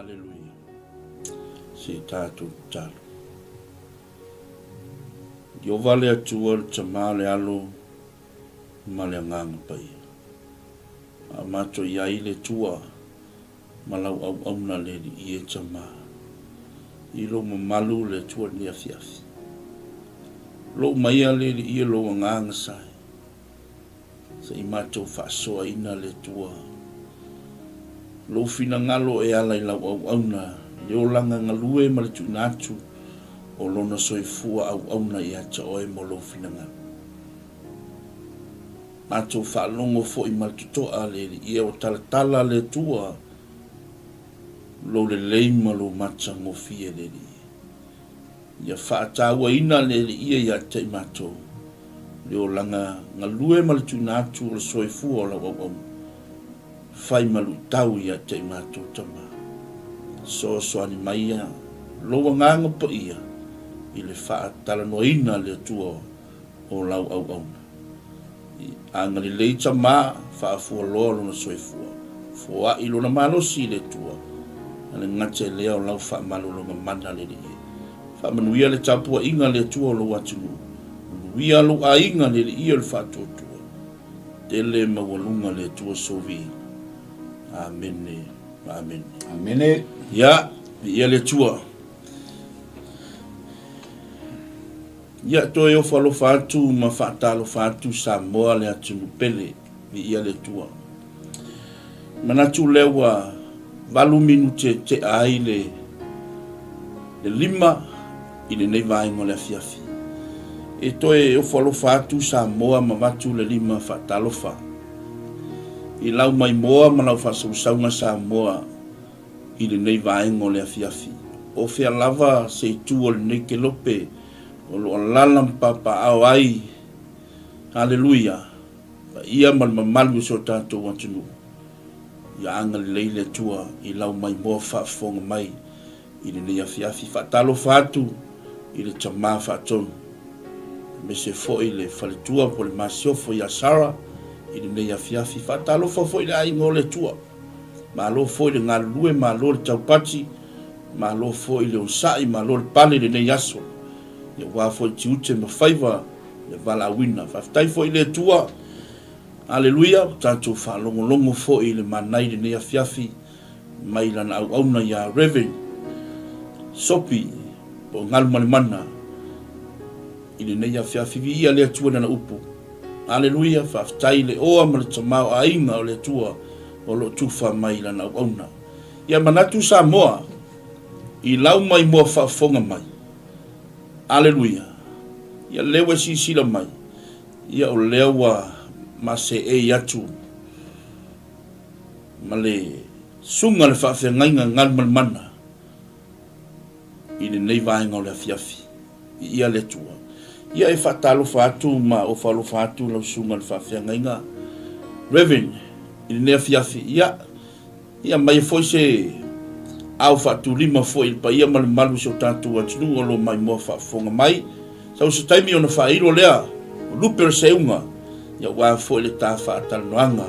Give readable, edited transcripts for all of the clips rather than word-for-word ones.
Aleluia. Se i tatou tatalo. Ieova le Atua, le Tama, le Alo ma le Agaga Paia. A matou i ai le Atua ma lau auauna le Alii e Tama, i lou mamalu le Atua i lenei afiafi. Lou maia le Alii e lou Agaga sae. Se i matou faasoaina le Atua. Lou finagalo e ala i lau auauna, le olaga galue ma le tuuina atu o Lona soifua auauna ia te oe mo lou finagalo. Matou faalogo foi ma le totoa le Alii ua talatala le Atua lou lelei ma lou matagofie le Alii. Ia faatauaina le Alii ia te i matou, le olaga galue ma le tuuina atu o le soifua o lau auauna. Fai ma luitau ia te i matou Tama. Soasoani mai ia lou Agaga Paia i le faatalanoaina le Atua o lau auauna. I agalelei Tama, faafualoa lona soifua, foai lona malosi i le Atua, a le gata i lea o lau faamalologa mana le Alii. Faamanuia le tapuaiga a le Atua o lou atunuu, manuia lou aiga le Alii o le faatuatua. Tele maualuga le Atua sou viiga. Amene. Amene. Amene. Ia, viia le Atua. Ia toe ofo alofa atu ma faatalofa atu Samoa le atunuu pele, viia le Atua. Manatu lea ua valu minute tea ai le le 5 i lenei vaega o le afiafi. E toe ofo alofa atu Samoa ma avatu le lima faatalofa i lau maimoa ma lau faasausauga Samoa i lenei vaega o le afiafi. O fea lava se itu o lenei kelope o lo o alaala ma papaaao ai, Aleluia, paia ma le mamalu o si o tatou atunuu. Ia agalelei le Atua i lau maimoa faafofoga mai i lenei afiafi. Faatalofa atu i le Tama Faatonu, aemaise foi le faletua po o le masiofo ia Sarah i lenei afiafi. Faatalofa foi i le aiga o le Atua. Malo foi le galulue, malo le taupati, malo foi le onosai, malo le pale i lenei aso, aua foi tiute ma faiva le valaauina. Faafetai foi i le Atua, Aleluia, ua tatou faalogologo foi i le manai i lenei afiafi mai lana auauna ia Rev. Sopi po o Galumalemana i lenei afiafi. Viia le Atua i lana upu. Aleluia, faafetai i le oa ma le tamaoaiga o le Atua o lo o tufa mai i lana auauna. Ia manatu Samoa i lau maimoa faafofoga mai. Aleluia. Ia lea ua e silasila mai, ia o lea ua ma seei atu ma le susuga le faafeagaiga Galumalemana i lenei vaega o le afiafi. Viia le Atua. Ia e faatalofa atu ma ofa alofa atu lau susuga i le faafeagaiga Rev. I lenei afiafi. Ia, ia aumaia foi se ao faatulima foi i le paia ma le mamalu o si o tatou atunuu o lo o maimoa faafofoga mai. Sau se taimi ona faailo lea o lupe o le seuga, ia aua foi le ta faatalanoaga,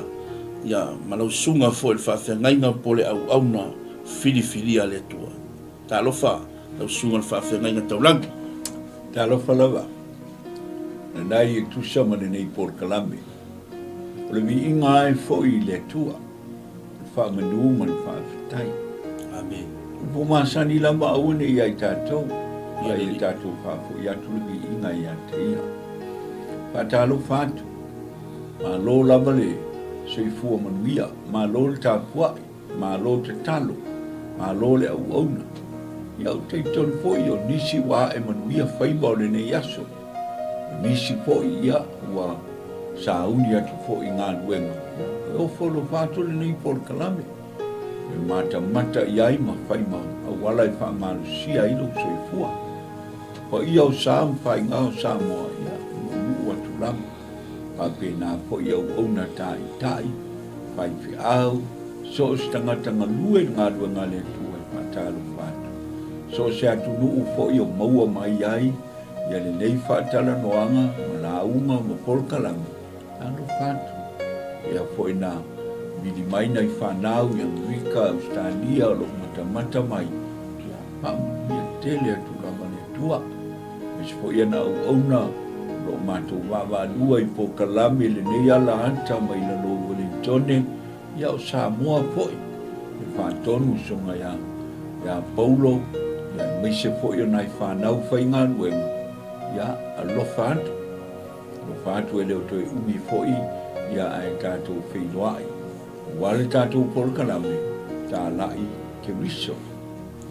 ia ma lau susuga foi i le faafeagaiga po o le auauna filifilia a le Atua. Talofa lau susuga i le faafeagaiga taulagi. Talofa lava. Lanai e tusa ma lenei polokalame. O le viiga ae foi i le Atua, o le faamanu ma le faafetai. Amen. O le pomasani lava aua ne i ia i tatou, a ia tatou faafoi atu le viiga ia te Ia. Faatalofa atu. Malo lava le soifua manuia, malo le tapuai. Malo tatalo, malo le auauna. Ia ou talitonu foi o nisi ua ae manuia faiva o lenei aso. O nisi foi ia ua sauni atu foi i galuega. Ia e ofo alofa atu lenei polokalame e matamata i ai ma fai ma auala e faamalosia ai lou soifua. Paia o sa ma faiga o Samoa, ia e nuunuu atu lava. Faapena foi auauna taitai, faifeau, so o se tagata galue i le galuega a le Atua e faatalofa atu. So o se atunuu foi o maua mai ai ia lenei faatalanoaga ma lauga ma polokalame, talofa atu. Pea foi na vili mai nai fanau i Amerika, Ausetalia o lo o. matamata mai, ia faamanuia tele atu lava le Atua. Aemaise foi ana auauna o lo o matou vaavaalua i polokalame i lenei ala ata mai lalo o Uelintone, ia o Samoa foi, le faatonu soga ia, ia Paulo, ia aemaise foi o nai fanau faigaluega, ia alofa atu. Alofa atu e le o toe umi foi ia ae tatou feiloai. Aua le tatou polokalame, Talai Keriso.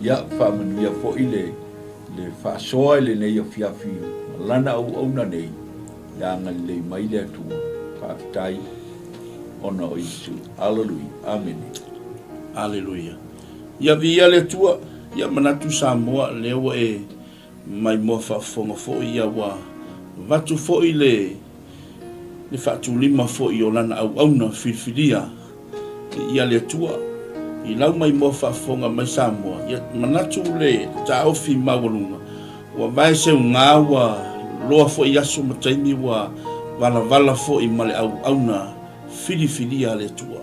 Ia faamanuia foi le le faasoa i lenei afiafi ma lana auauna nei, ia agalelei mai le Atua. Faafetai ona o Iesu. Aleluia. Amene. Aleluia. Ia viia le Atua. Ia manatu Samoa, lea ua e maimoa faafofoga foi, ia ua avatu foi le le faatulima foi o lana auauna filifilia ia le Atua i lau maimoa faafofoga mai Samoa, ia manatu le taofi maualuga ua vae seuga ua loa foi aso ma taimi ua valavala foi ma le auauna filifilia a le Atua.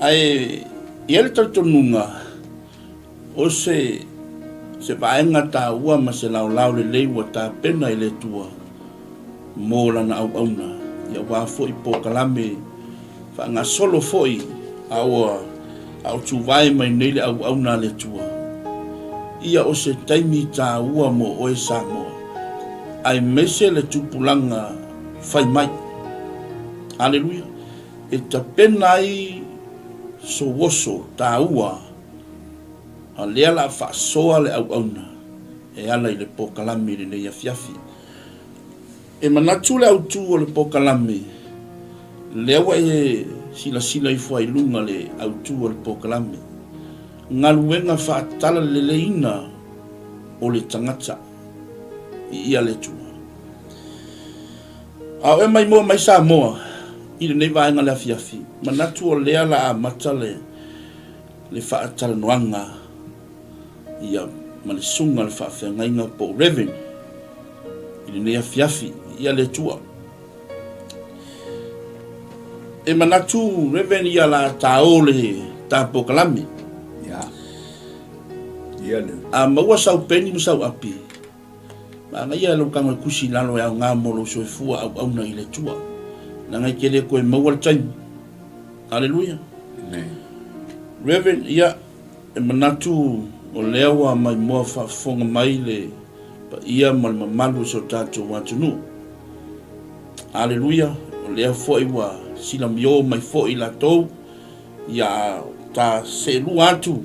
Ae i ai le talitonuga O se se vaega taua ma se laolao lelei ua tapena i le Atua mo Lana auauna, ia aua foi polokalame faagasolo foi a ua a o tuvae mai nei le auauna a le Atua. Ia o se taimi taua mo oe Samoa, aemaise le tupulaga fai mai. Aleluia! E tapena ai sou oso taua A lea la a faasoa le auauna e ala i le pokalame i lenei afiafi. E manatu le autu o le pokalame, lea ua e silasila ifo ai i luga le autu o le pokalame, galuega faatalaleleiina o le tagata i ia le Atua. A o e maimoa mai Samoa i lenei vaega le afiafi, manatu o lea la a amata le le faatalanoaga ia ma le susuga le faafeagaiga po o Reverend i lenei afiafi ia le Atua. E manatu Reverend ia la taō le ta polokalame. Ia. Ia le. A maua sau peni ma sau api, manaia lou tago e tusi i lalo e aoga mo lou soifua auauna i le Atua. Leaga e te le toe maua le taimi. Aleluia. Amen. Reverend, ia, e manatu o lea ua maimoa faafofoga mai le paia ma le mamalu o si o tatou atunuu. Aleluia, o lea foi ua silamio mai foi latou, ia ta seelua atu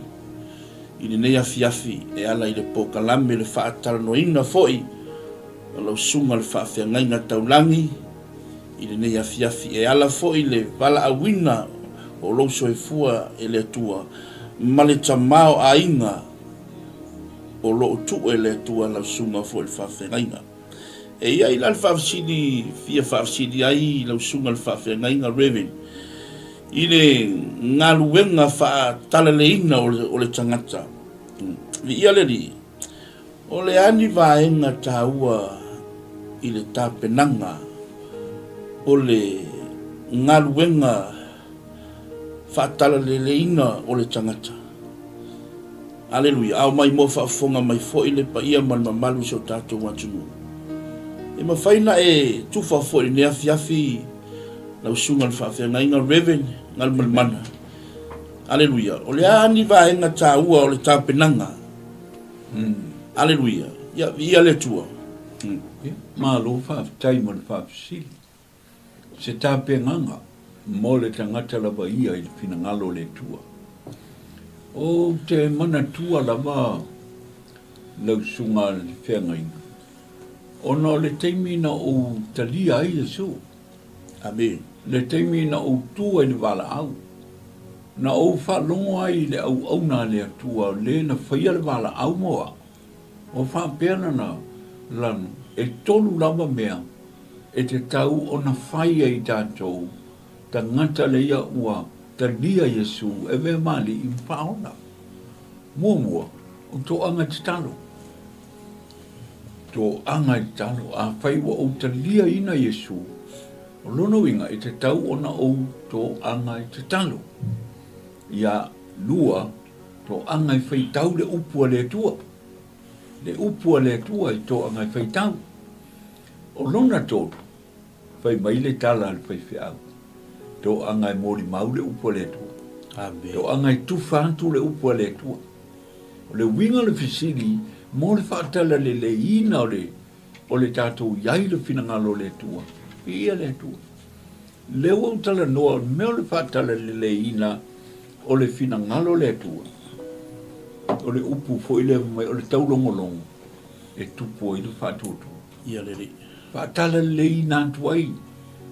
i lenei afiafi e ala i le polokalame le faatalanoaina foi o lau susuga le faafeagaiga taulagi, i lenei afiafi e ala foi le valaauina o lou soifua e le Atua ma le tamaoaiga o lo o tuu e le Atua lau susuga foi le faafeagaiga. E i ai la le faafesili fia faafesili ai lau susuga le faafeagaiga Rev. I le galuega faatalaleina o le tagata. Viia le Alii. O le a ni vaega taua i le tapenaga o le galuega faatalaleleiina o le tagata? Aleluia! Ao mai moa faafofoga mai foi le paia ma le mamalu i si o tatou atunuu. E mafai na e tufa foi i lenei afiafi lau susuga i le faafeagaiga Rev. Galumalemana. Aleluia! O le a ni vaega taua o le tapenaga? Aleluia! Ia, viia le Atua. Ia, malo faafetai mo le faafesili. Se tapenaga mo le tagata lava ia i le finagalo o le Atua. Ou te manatua lava lau susuga i le feagaiga, ona o le taimi na ou talia ai Iesu. Amene. Le taimi na ou tu ai i le valaau, na ou faalogo ai i le auauna a le Atua le na faia le valaau mo au, ua faapea lana lanu, e tolu lava mea e tatau ona fai e i tatou tagata leia ua talia Iesu e avea ma Alii ma Faaola. Muamua, o toaga tatalo. Toaga i tatalo, afai ua ou taliaina Iesu, o lona uiga e tatau ona ou toaga i tatalo. Ia, lua, Toaga e faitau le upu a le Atua. Le upu a le Atua i toaga e faitau. O lona tolu, fai mai le tala a le faifeau, toaga e molimau le upu a le Atua. Amen. Toaga e tufa atu le upu a le Atua. O le uiga o le fesili mo le faatalaleleiina o le o le tatou i ai le finagalo o le Atua. Viia le Atua. Lea ua ou talanoa o le mea o le faatalaleleiina o le finagalo o le Atua, o le upu foi lea fai mai o le taulogologo e tupu ai le faatuatua. Ia le Alii. Faatalaleiina atu ai.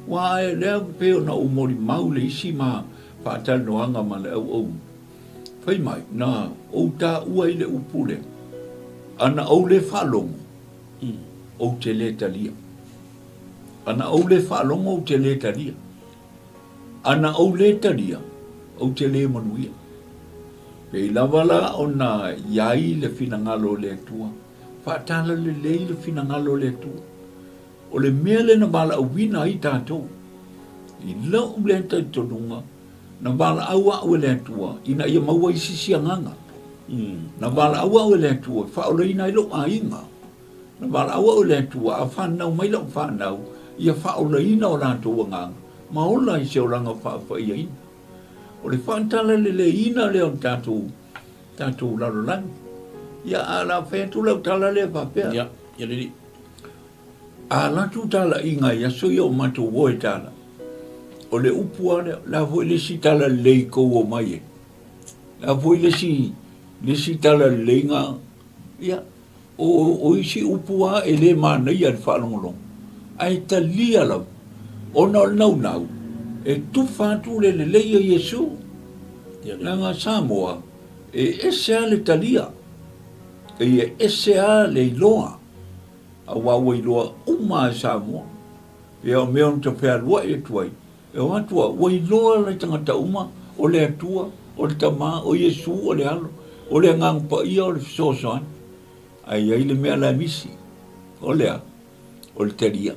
Aua o lea pei ona ou molimau le isi ma faatalanoaga ma le auauna. Fai mai, na ou taua ai le upu lea, a na ou le faalogo, ou te le talia. A na ou le faalogo ou te le talia. A na ou le talia, ou te le manuia. Pei lava la ona i ai le finagalo o le Atua, faatalalelei le finagalo o le Atua. O le mea lea na valaauina ai tatou, i lou lea talitonuga, na valaau au e le Atua ina ia maua ai se isi agaga. Na valaau au e le Atua e faaolaina ai lou aiga. Na valaau au e le Atua, a fanau mai lau fanau, ia faaolaina o latou agaga, ma ola i se olaga faafaiaina. O le faatalaleiina lea o le tatou, tatou lalolagi. Ia, a o le a fai atu lau tala lea faapea. Ia, ia lelei. A alu atu talaiga i aso ia o matou o e tala, o le upu lava lea, o le a foi le isi talalelei i tou omai ai? O le a foi le isi, le isi talaleleiga, ia, O, o isi upu lava e le manaia i le faalogologo, ae talia lava, ona o le naunau e tufa atu le lelei o Iesu. Leaga Samoa, e ese lava le talia, e ese lava le iloa, aua ua iloa uma lava e Samoa. Ia o mea ou te fealuai atu ai, e o atu au, ua iloa le tagata uma, o le Atua, o le Tama, o Iesu, o le Alo, o le Agaga Paia, o le Fesoasoani. Ae i ai le mea la e misi, o le a? O le talia.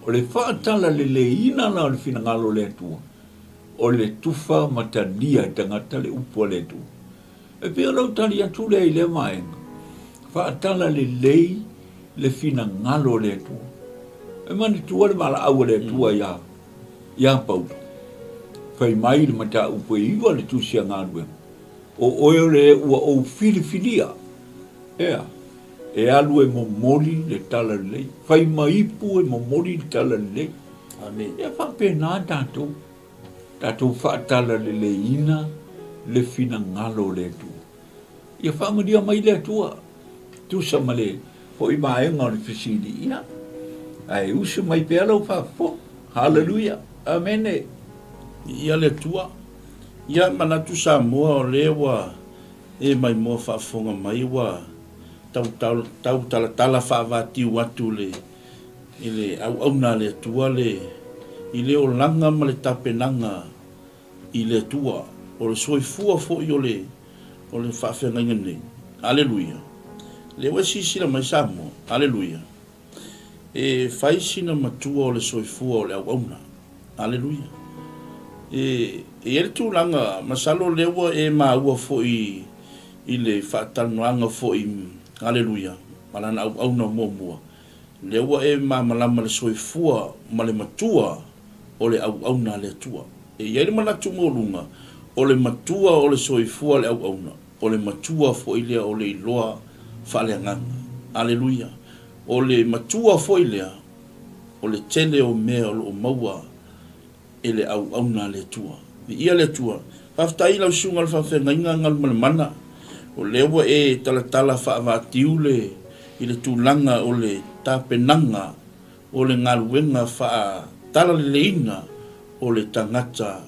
O le faatalaleiina la o le finagalo o le Atua, o le tufa ma talia e tagata le upu a le Atua. E pei o lau tali atu lea i lea vaega, faatalalelei le finagalo o le Atua. E manatua le valaau a le Atua iā, iā Paulo. Fai mai le mataupu e iwa le tusi a galuega, O oe o le ua ou filifilia, ea, e alu e momoli le talalelei, fai ma ipu e momoli le talalelei. Amen. Ia faapena tatou. Tatou faatalaleiina le finagalo o le Atua. Ia faamanuia mai le Atua, tusa ma le foi vaega o le fesili, ia, ae usu mai pea lau faafofoga. Haleluia! Amene! Viia le Atua. Ia, manatu Samoa o lea ua e maimoa faafofoga mai ua tau talatala faavatiu atu le i le auauna a le Atua le i le olaga ma le tapenaga i le Atua, o le soifua foi o le o le faafeagaiga nei. Aleluia! Lea ua e silasila mai Samoa, aleluia, e fai sina matua o le soifua o le auauna. Aleluia! E i ai le tulaga, masalo o lea ua e maua foi i le faatalanoaga foi, aleluia, ma lana auauna muamua, Lea ua e malamalama le soifua ma le matua o le auauna a le Atua. E i ai le manatu maualuga, o le matua o le soifua a le auauna, o le matua foi lea o le iloa faaleagaga. Aleluia! O le matua foi lea o le tele o mea o lo o maua e le auauna a le Atua. Viia le Atua. Faafetai i lau Susuga i le Faafeagaiga Galumalemana, o lea ua e talatala faavaatiu le i le tulaga o le tapenaga o le galuega faatalaleleina o le tagata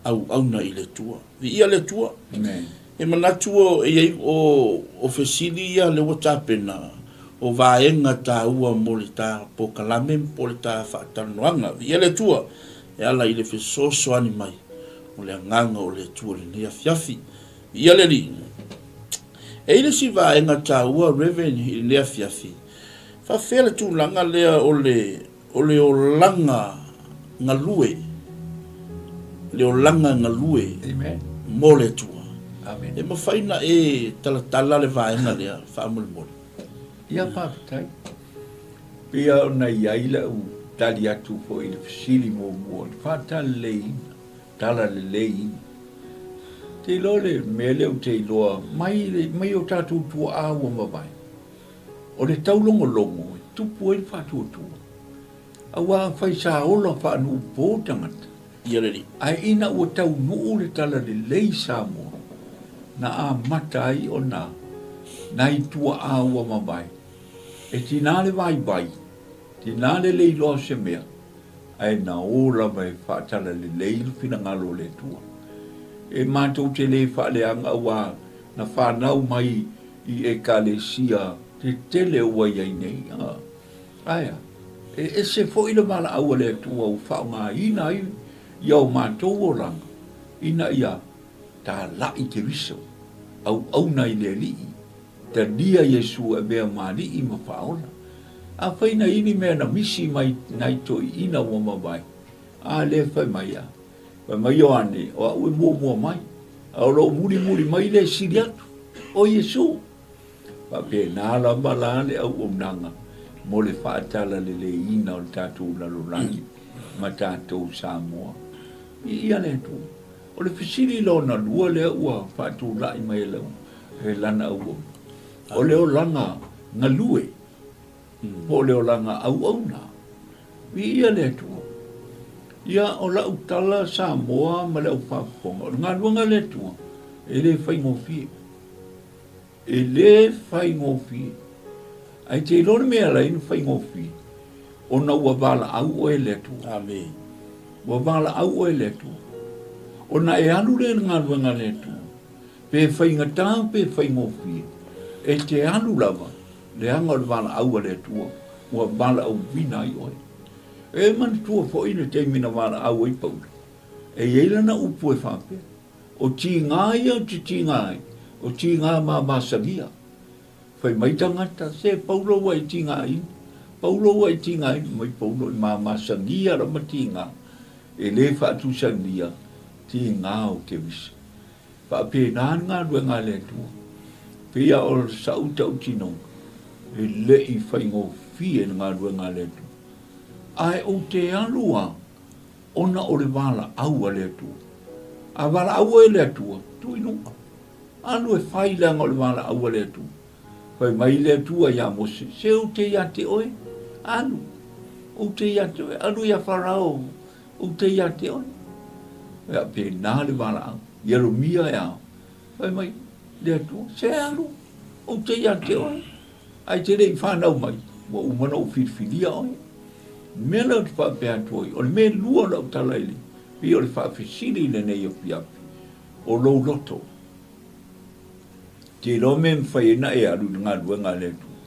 auauna i le Atua. Viia le Atua. Amen. E manatu o e i ai o o fesili ia lea ua tapena, o vaega taua mo le ta polokalame po o le ta faatalanoaga. Viia le Atua e ala i le fesoasoani mai o le Agaga o le Atua i lenei afiafi. Viia le Alii. E i ai le isi vaega taua Rev. I lenei afiafi, faafefea le tulaga lea o le O le olaga galue, le olaga galue mo le Atua. Amene. E mafai ona e talatala le vaega lea faamolemole? Ia, faafetai. Pei lava ona i ai lau tali atu foi i le fesili muamua, le faataleleiina, talaleleiina. Ou te iloa le mea lea ou te iloa mai, mai o tatou tuaa ua mavae, o le taulogologo e tupu ai le faatuatua. Aua afai sa ola faanuupo tagata, Ia le Alii. Ae ina ua taunuu le talalelei i Samoa, na amata ai ona nai tuaa ua mavae. E tiga le vaivai, tiga le le iloa o se mea, ae na o lava e faatalalelei le finagalo o le Atua. E matou te le faaleaga aua na fanau mai i Ekalesia tetele ua i ai nei. Ae a? E ese foi le valaau a le Atua ua faaaogaina ai ia o matou olaga ina ia talai Keriso, auauna i le Alii, talia Iesu e avea ma Alii ma Faaola. Afai na i ni mea na misi mai nai toeaiina ua mavae, a lea fai mai a, fai mai Ioane, o au e muamua mai, a o lou mulimuli mai lea e sili atu, o Iesu. Faapena lava la le auaunaga mo le faatalaleiina o le tatou lalolagi ma tatou Samoa. Viia le Atua. O le fesili lona lua lea ua faatulai mai e lau e lana auauna, o le olaga galue po o le olaga auauna. Viia le Atua. Ia, o lau tala Samoa ma le au faafofoga, o le galuega a le Atua e le faigofie. E le faigofie. Ae te iloa le mea e ala ai ona faigofie, ona ua valaau oe e le Atua. Amene. Ua valaau oe e le Atua. Ona e alu lea i le galuega a le Atua, pe faigata pe faigofie, e te alu lava, leaga o le valaau a le Atua ua valaauina ai oe. E manatua foi le taimi na valaau ai Paulo, e i ai lana upu e faapea, O tiga ia ou te tiga ai, o tiga mamasagia. Fai mai tagata, se Paulo ua e tigaina, Paulo ua e tigaina, mai Paulo e mamasagia lava tiga, e le faatusania tiga o Keriso. Faapena le galuega a le Atua. Pei lava o sa'u tautinoga, e le i faigofie le galuega a le Atua. Ae ou te alu lava Ona o le valaau a le Atua. A valaau oe e le Atua, tuu i luga. Alu e fai leaga o le valaau a le Atua. Fai mai le Atua iā Mose, Se ou te iā te oe, alu. Ou te iā te oe, alu iā Farao, ou te iā te oe. Ia pēnā le valaau. Ieromia e ao. Fai mai le Atua, Se alu, ou te iā te oe. Ae te le i whanau mai, ua uma ona ou filifilia oe. Mea lea ou te faapea atu ai, o le mea e lua o lau tala i le, pei o le faafesili i lenei afiafi, o lou loto. Te iloa mea e mafai ai ona e alu i le galuega a le Atua.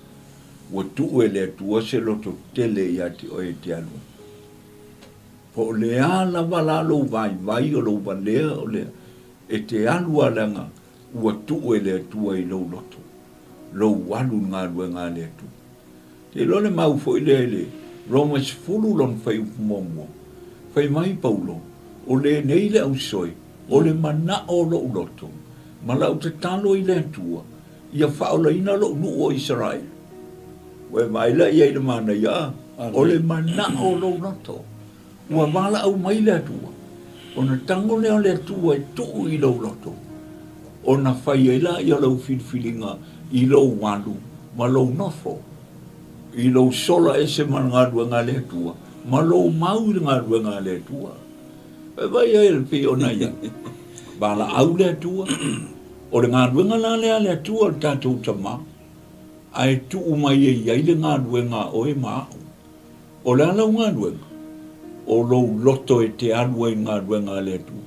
Ua tuu e le Atua se loto tele ia te oe e te alu ai. Po o le a lava la lou vaivai o lou valea o lea, e te alu lava leaga ua tuu e le Atua i lou loto, lou alu i le galuega a le Atua. Te iloa le mau foi lea i le Roma 10 lona fuaiupu muamua, fai mai Paulo, O lenei le ausoe, o le manao o lou loto, ma lau tatalo i le Atua, ia faaolaina lou nuu o Isaraelu. Ua e vaai la i ai i le manaia, a? O le manao o lou loto. Ua valaau mai le Atua, ona tago lea o le Atua e tuu i lou loto, ona fai ai laia o lau filifiliga i lou alu ma lou nofo, i lou sola ese ma le galuega a le Atua, ma lou mau i le galuega a le Atua. E vai ai le pei ona ia, valaau le Atua, o le galuega la lea a le Atua o le tatou Tama, ae tuu mai e i ai le galuega a oe ma au. O le a lau galuega? O lou loto e te alu ai i le galuega a le Atua.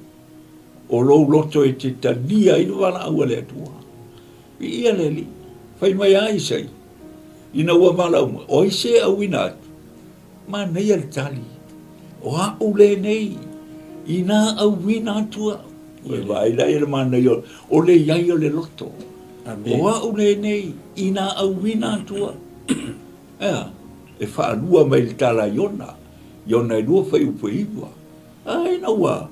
O lou loto e te talia ai le valaau a le Atua. Viia le Alii. Fai mai a Isaia, ina ua valaau mai, o ai se auina atu? Manaia le tali, o a'u lenei, inā auina atu a'u. Ua vaai la ia le manaia o le i ai o le loto. O a'u lenei, inā auina atu a'u. Ea, e faalua mai le tala a Iona, Iona e lua fuaiupu e iwa. A ina ua,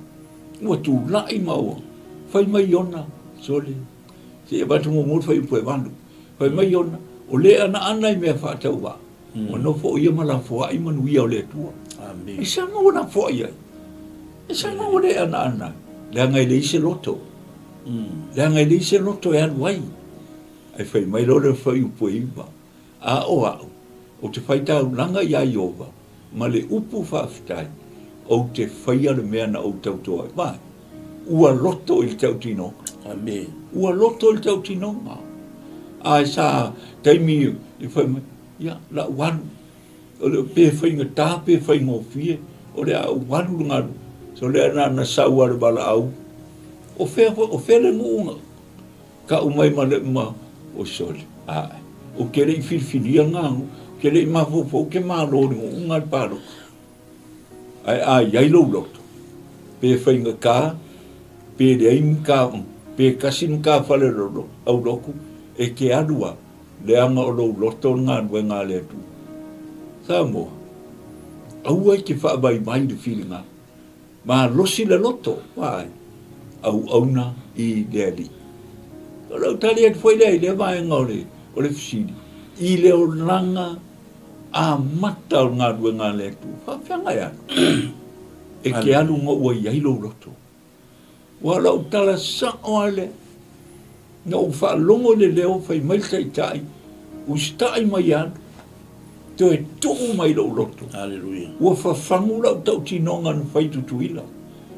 ua tulai ma ua fai mai Iona, Sole, se i avatu muamua le fuaiupu e valu. Fai mai ona, o le anaana i mea faatauvaa, ua nofo o ia ma lafoai manuia o le Atua. Amen. E saga ua lafoai ai. E saga ua le anaana ai. Leaga e leai se loto. Leaga e leai se loto e alu ai. Ae fai mai loa le fuaiupu e iva, A o au, ou te faitaulaga iā Ieova ma le upu faafetai, ou te faia le mea na ou tauto ai. Vaai, ua loto i le tautinoga. Amen. Ua loto i le tautinoga. Ae sa taimi i fai mai, ia, la ou alu. O le pe faigata pe faigofie, o le a ou alu le galu. So lea na na sau a le valaau. O fea, o fea le nuu na Tau mai ma le ma, oi sole, ae, ou te le i filifilia ngā nuu, ou te le i mafaufau ou te malo i le nuuga le palota. Ae a i ai lou loto, pe faigata, pe leai ni ka, pe kasi ni ka fale au lotu, e te alu a, leaga o lou loto le galuega a le Atua. Samoa, aua e te faavaivai i le filiga. Malosi le loto, vaai, auauna i le Alii. O lau tali atu foi lea i lea vaega o le, o le fesili, i le olaga amata o le galuega a le Atua, faafeaga e alu? E te alu ma ua i ai lou loto. Ua o lau tala sao lava lea. Na ou faalogo i le leo fai mai le Taitai, usitai mai alu, toe tuu mai lou loto. Aleluia. Ua fafagu lau tautinoga na fai i Tutuila.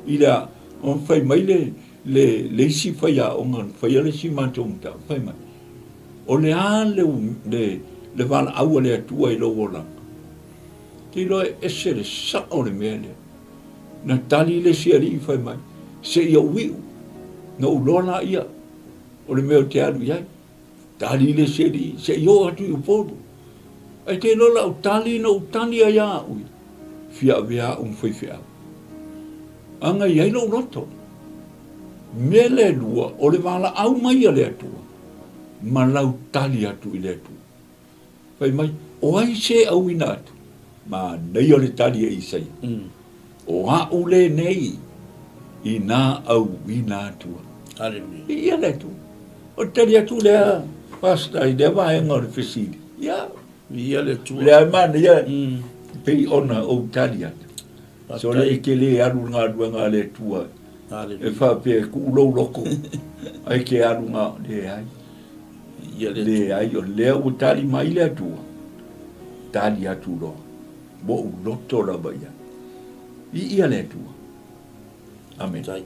I le a, ona fai mai le, le, le isi faiaoga na faia le isi matou mataupu, fai mai, O le a le, le, le valaau a le Atua i lou olaga? Te iloa e ese le sao o le mea lea. Na tali le isi alii fai mai, Seia ou iu, na ou loa laia o le mea ou te alu i ai. Tali le isi alii, Seia oo atu i Upolu. Ae te iloa lau tali na ou tali ai a au ia, fia avea au ma faifeau. Aga i ai lou loto. Mea le lua, o le valaau mai a le Atua, ma lau tali atu i le Atua. Fai mai, O ai se auina atu? Manaia le tali a Isaia, O a'u lenei, inā auina atu au. Aleluia. Viia le Atua. O le tali atu lea, Pastor, i lea vaega o le fesili. Ia. Viia le Atua. Lea e manaia, pei ona ou tali atu. Sole e te le alu i le galuega a le Atua e faapea e tuu lou loto ae te alu na, leai. Leai, o lea ua tali mai le Atua, tali atu loa, ua ou loto lava i ai. Viia le Atua. Amene. Faafetai.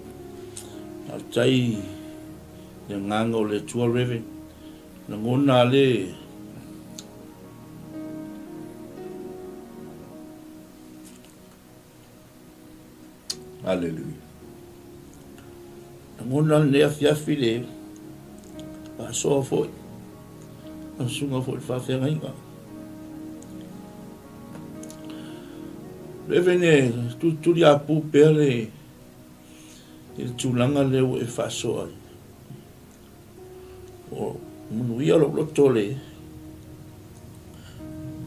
Faafetai i le agaga o le Atua, Rev. Lagona le Aleluia. Lagona lenei afiafi le faasoa foi, lau susuga foi i le faafeagaiga. Reverend e tulituliapu pea le i le tulaga lea ua e faasoa ai. O manuia lou loto le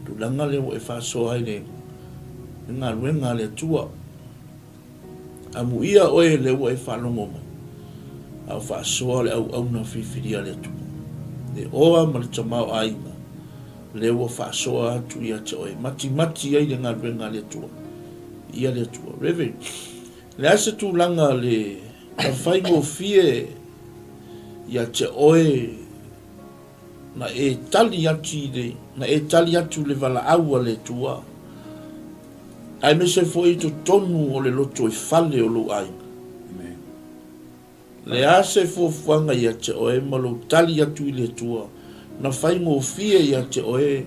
tulaga lea ua e faasoa ai le galuega a le Atua. Amuia oe lea ua e faalogo mai, a o faasoa le auauna filifilia a le Atua. Le oa ma le tamaoaiga lea ua faasoa atu ia te oe, matimati ai le galuega a le Atua. Ia le Atua. Reverend, le a se tulaga le na faigofie ia te oe na e tali atu i le, na e tali atu i le valaau a le Atua, aemaise foi i totonu o le lotoifale o lou aiga. Amen. Le a se fuafuaga ia te oe ma lou tali atu i le Atua, na faigofie ia te oe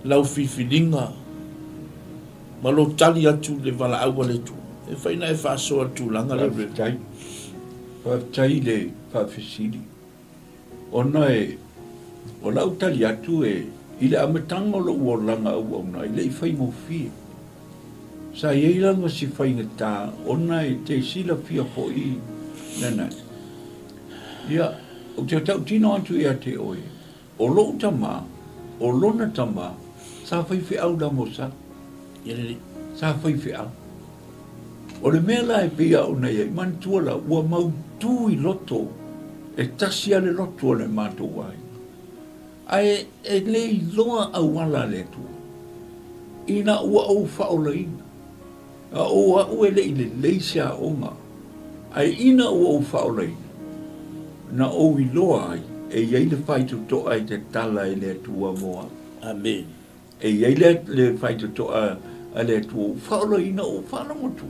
lau filifiliga ma lou tali atu i le valaau a le Atua. E fai na e faasoa i le tulaga lea. Faafetai. Faafetai i le faafesili. Ona e, o lau tali atu e, i le amataga o lou olaga auauna, e le i faigofie. Sa i ai lava si faigata ona e te silafia foi lena. Ia, ou te tautino atu ia te oe, o lou tama, o lona tama, sa faifeau lava o sa. Ia lelei. Sa faifeau. O le mea la e pei a ona i ai, manatua la, ua mautu i loto. E tasi lava le lotu o le matou aiga. Ae e le iloa auala a le Atua, ina ua ou faaolaina. A o au e le i lelei se aoga, ae ina ua ou faaolaina, na ou iloa ai e i ai le faitotoa e tatala e le Atua mo au. Amene. E i ai le, le faitotoa a le Atua ua faaolaina ou faalogo atu.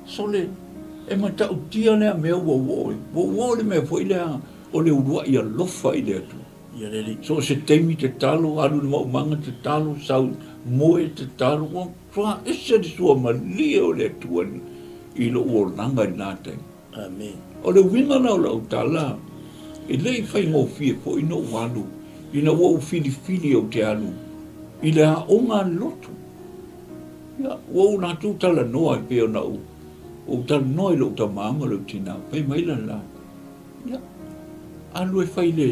Sole, e matautia lea mea ua ou oo ai. Ua ou oo i le mea foi lea o le uluai alofa i le Atua. Ia le Alii. So o se taimi tatalo, alu i le maumaga tatalo, sau moe tatalo, ua matua ese le suamalie o le Atua i lou olaga i lena taimi. Amene. O le uiga la o lau tala, e le i faigofie foi na ou alu ina ua ou filifili ou te alu i le aoga a le lotu. Ia, ua ou latou talanoa e pei ona ou, ou talanoa i lou tama ma lou tina, fai mai la le latou, Ia, alu e fai le,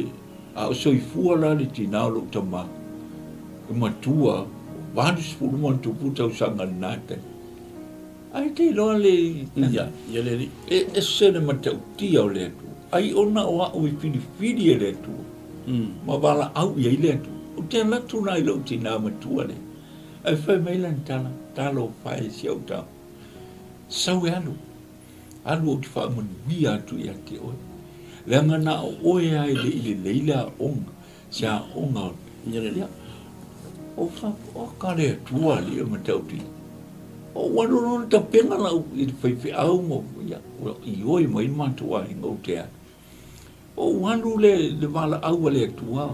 a o soifua la le tina o lou tama, e matua, 80 ma ona tupu tausaga i lena taimi. Ai te iloa le, Ia, ia le alii. E ese le matautia o le Atua. Ai ona o au i filifili e le Atua, ma valaau i ai le Atua. Ou te alu atu la i lou tina matua lea, ae fai mai lana tala, Talofa e si au tama, sau e alu. Alu ou te faamanuia atu ia te oe. Leaga na o oe lava e le i lelei le aoga, se aoga o le... Ia, o faapea, le Atua alii e matautia. Ou alu loa na tapena lau i le faifeau ma, ia, ua ioe mai le matou aiga ou te alu. Ou alu le, le valaau a le Atua,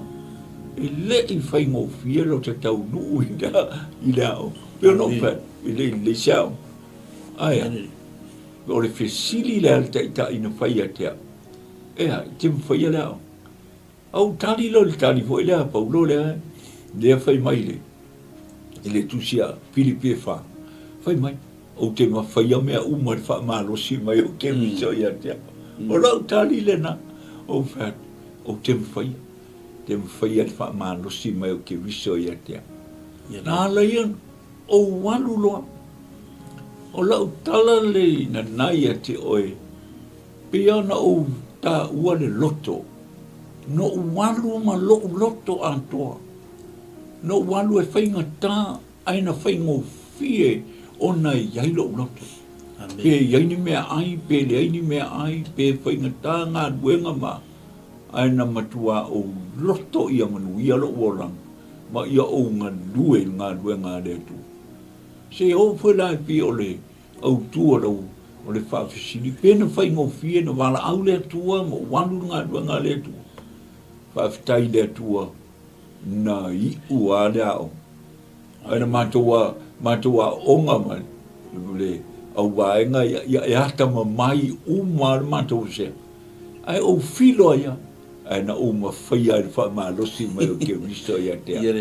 e le i faigofie lo ta taunuu i le, i le aoga. Pei ona ou fai atu, e le i lelei se aoga. Ae a? O le fesili lea a le taitai na fai ia te au, E a, e te mafaia le aoga? A ou tali loa i le tali foi lea a Paulo lea, lea fai mai i le, i le tusi a Pilipi e fa, fai mai, Ou te mafaia mea uma i le faamalosi mai o Keriso ia te au. O lau tali lena, ou fai atu, ou te mafaia, te mafaia le faamalosi mai o Keriso ia te au. Na ala ia ou alu loa. O lau tala le nana ia te oe, pei ona ou taua le loto, na ou alu ma lou loto atoa, na ou alu e faigata Ae na faigofie ona e i ai lou loto. Pe i ai ni meaai, pe leai ni meaai, pe faigata galuega ma, ae na matuā ou loto ia manuia lou olaga, ma ia ou galue i le galuega a le Atua. Se oo foi la e pei o le autu o lau, o le faafesili, pe na faigofie na valaau le Atua ma ou alu i le galuega a le Atua. Faafetai i le Atua na iu lava le aoga. Ae na matou, matou aoga ma le auvaega ia, ia e atamamai uma lava le matou vasega. Ae ou filo ai lava, ae na ou mafaia ai le faamalosi mai o Keriso ia te au.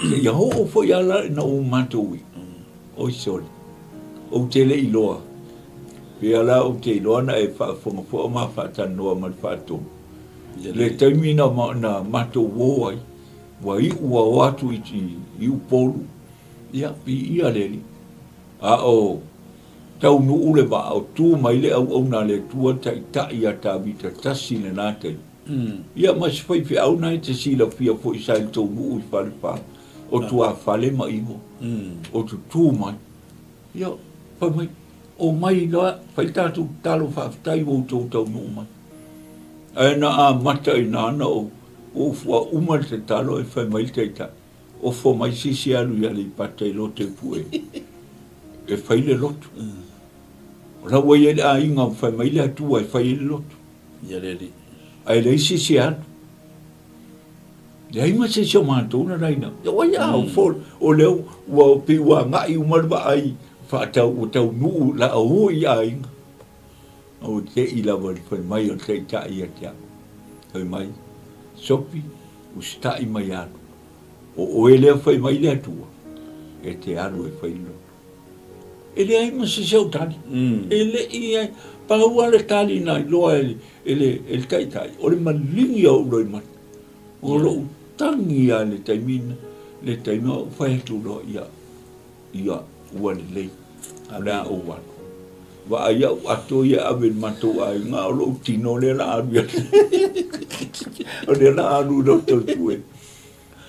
Seia oo foi lava la ina ua matou i, oi sole, ou te le iloa, pea la ou te iloa na e faafofoga foi o ma faatalanoa ma le faatonu. Le taimi na, na matou o ai, ua iu ua o atu i, i Upolu, ia, piia le Alii. A o taunuu le vaa, o tu mai le auauna a le Atua taitai ia Tavita tasi i lena taimi. Ia ma si faifeau na e te silafia foi sa i le tou nuu i Falefa, o tuafale ma Ivo, o tutū mai. Ia, fai mai, omai loa, fai le tatou tatalo faafetai ua outou taunuu mai. Ae na amata i ina na ou ua uma le tatalo ae fai mai le taitai, ofo mai se isi e alu i Aleipata i Lotoipue e fai le lotu. O la ua i ai le aiga ua fai mai le Atua e fai ai le lotu. Ia le alii. Ae leai se isi e alu. Leai ma se isi o matou na laina. Ia oi a o o lea ua pei ua agai uma le vaai faatau ua taunuu la o i aiga. Ua te'i lava i le fai mai o le Taitai ia te au, fai mai, Sopi, usitai mai alu. O oe lea fai mai le Atua, e te alu e fai le loto. E leai ma se isi au tali. E le i ai. Pau lava le tali na iloa e, e, le, e le Taitai, o le maligi o ou loimata. O lou tagi lava i le taimi, le taimi o ou fai atu loa, ia, Ia, ua lelei. O le a ou alu. Vaai au ato ia e ave i le matou aiga, a o lou tino lea la alu ia o lea la alu i Lotopue.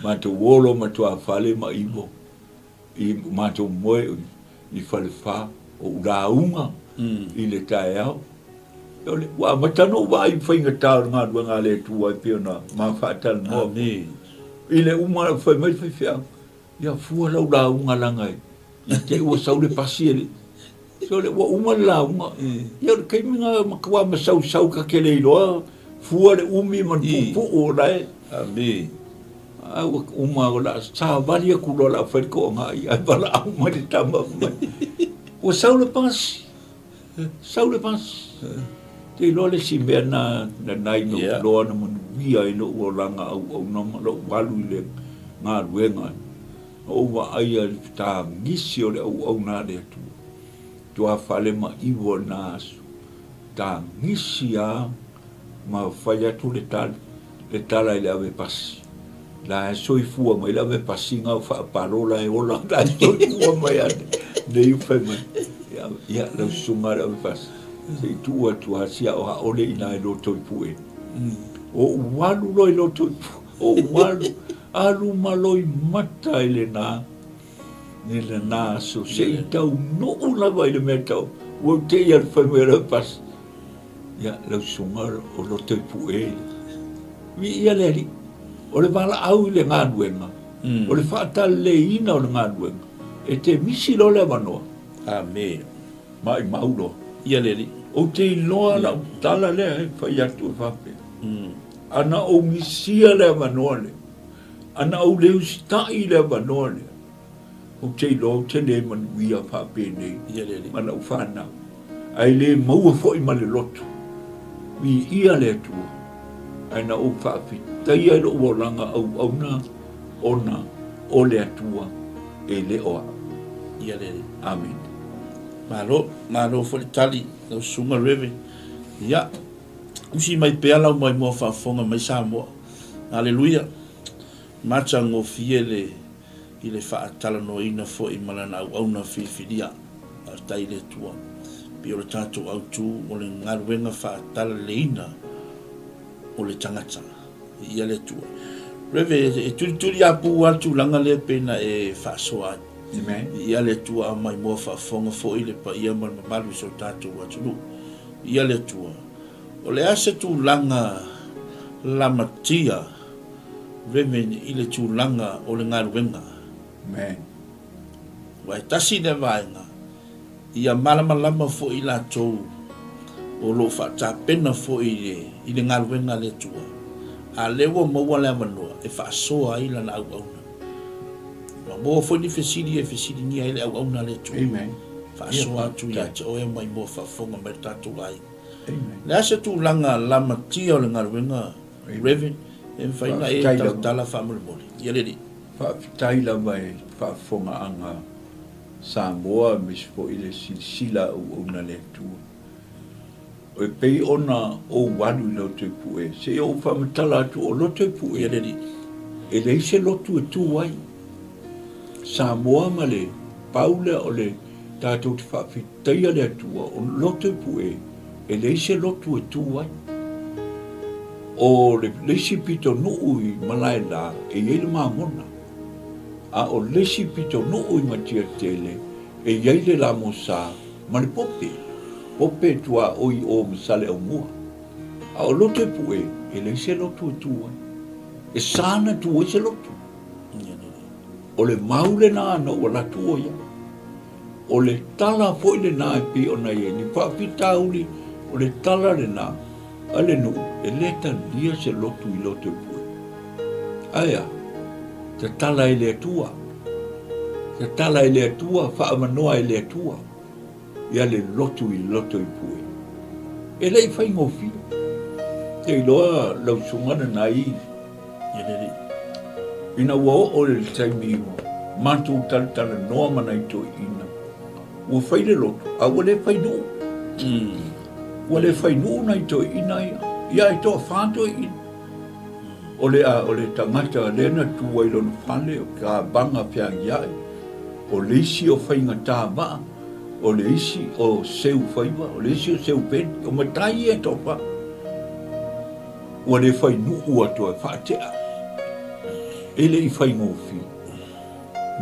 Matou o loa ma tuafale ma ivo i matou moe i Falefa, o ou lauga i le taeao. O le, ua amata ona ou vaai i faigata o le galuega a le Atua e pei ona ma faatalanoa. I le uma fai mai le faifeau, Ia fua lau lauga leaga i te i ua sau le pasi e le Sole ua uma le lauga. Ia o le taimi na matua masausau ta te le iloa fua le umi ma le puupuu o la e. Amene. A ua uma o le a savali atu loa o le a fai le toagai ae valaau mai le tama fai mai, ua sau le pasi. Sau le pasi. Te iloa le isi mea na nanai na ou iloa na manuia ai lou olaga auauna ma lou alu i le galuega. Na ou vaaia i le tagisi o le auauna a le Atua. Tuafale ma ivo i na aso. Tagisi lava ma fai atu le tala, le tala i le ave pasi. La e soifua mai le ave pasi na o faapalo la e ola, la e soifua mai a nei ua fai mai. Ia, ia lau susuga le ave pasi. Se i tuu atu lava si ao aole i ina i Lotopue. Ou alu loa i Lotopue, ou alu, alu ma loimata i lena, i lena aso, se i taunuu lava i le mea tau, ua ou te i alu fai mai o le ave pasi. Ia, lau susuga o Lotopue, viia le Alii, o le valaau i le galuega, o le faataleleiina o le galuega, e te misi loa le avanoa. Amene. Maimau loa. Ia le Alii. Ou te iloa lau tala lea e fai atu e faapea, Ana ou misia le avanoa lea, ana ou le usitai i le avanoa lea, ou te iloa ou te le manuia faapenei ma lau fanau, ae le maua foi ma le loto. Viia le Atua, ae na ou faafetaia i lou olaga auauna ona o le Atua e le o au. Ia le Alii. Amene. Malo, malo foi le tali lau susuga Rev. Ia, usi mai pea lau maimoa faafofoga mai Samoa. Aleluia. Matagofie le i le faatalanoaina foi ma lana auauna filifilia. Faafetai i le Atua. Pei o le tatou autu o le galuega faatalaleina o le tagata. Viia le Atua. Rev, e tulituliapu lava le tulaga lea pei na e faasoa ai. Amen. Viia le Atua a maimoa faafofoga foi le paia ma le mamalu i so tatou atunuu. Viia le Atua. O le a se tulaga lamatia Rev i le tulaga o le galuega? Amen. Aua e tasi lea vaega, ia malamalama foi i latou o lo o faatapena foi i le galuega a le Atua, a lea ua maua le avanoa e faasoa ai lana auauna. Ua maua foi ni fesili e fesiligia ai le auauna a le Atua. Amen. Faasoa atu ia te oe ma i mua faafofoga mai le tatou aiga. Amen. Le a se tulaga lamatia o le galuega, Rev, e mafai ona e talatala faamolemole. Ia le Alii. Faafetai lava i faafofogaaga Samoa aemaise foi le silasila auauna a le Atua. E pei ona ou alu i Lotopue, se i ou faamatala atu o Lotopue, e leai se lotu e tu ai. Samoa ma le pau lea o le tatou te faafetaia le Atua, o Lotopue e leai se lotu e tu ai. O le isi pitonuu i Malaela e i ai le mamona. A o le isi pitonuu i Matiatele e i ai le lamosa ma le pope, pope tuaoi o ma Saleaaumua. A o Lotopue, e leai se lotu e tu ai. E sa ona tu ai se lotu. O le mau lena na ou alu atu o ia. O le tala foi lena e pei ona i ai ni faafitauli, o le tala lena a le nuu, e le talia se lotu i Lotopue. Ae a? Tatala e le Atua. Tatala e le Atua, faaavanoa e le Atua ia le lotu i Lotopue. E le i faigofie. Te iloa lau susuga lena i Ina ua oo i le taimi ua matou talatalanoa ma nai toeaiina, ua fai le lotu, a ua le fai nuu. Ua le fai nuu nai toeaiina ia. Ia e toafa toeaiina. O le, o le tagata lea na tu ai lona fale, o Kavaga Feagiai, o le isi o faigatā vaa. O le isi o Seufaiva, o le isi o Seupeli, o matai ia e toafa. Ua le fai nuu atu e faatea. E le i faigofie.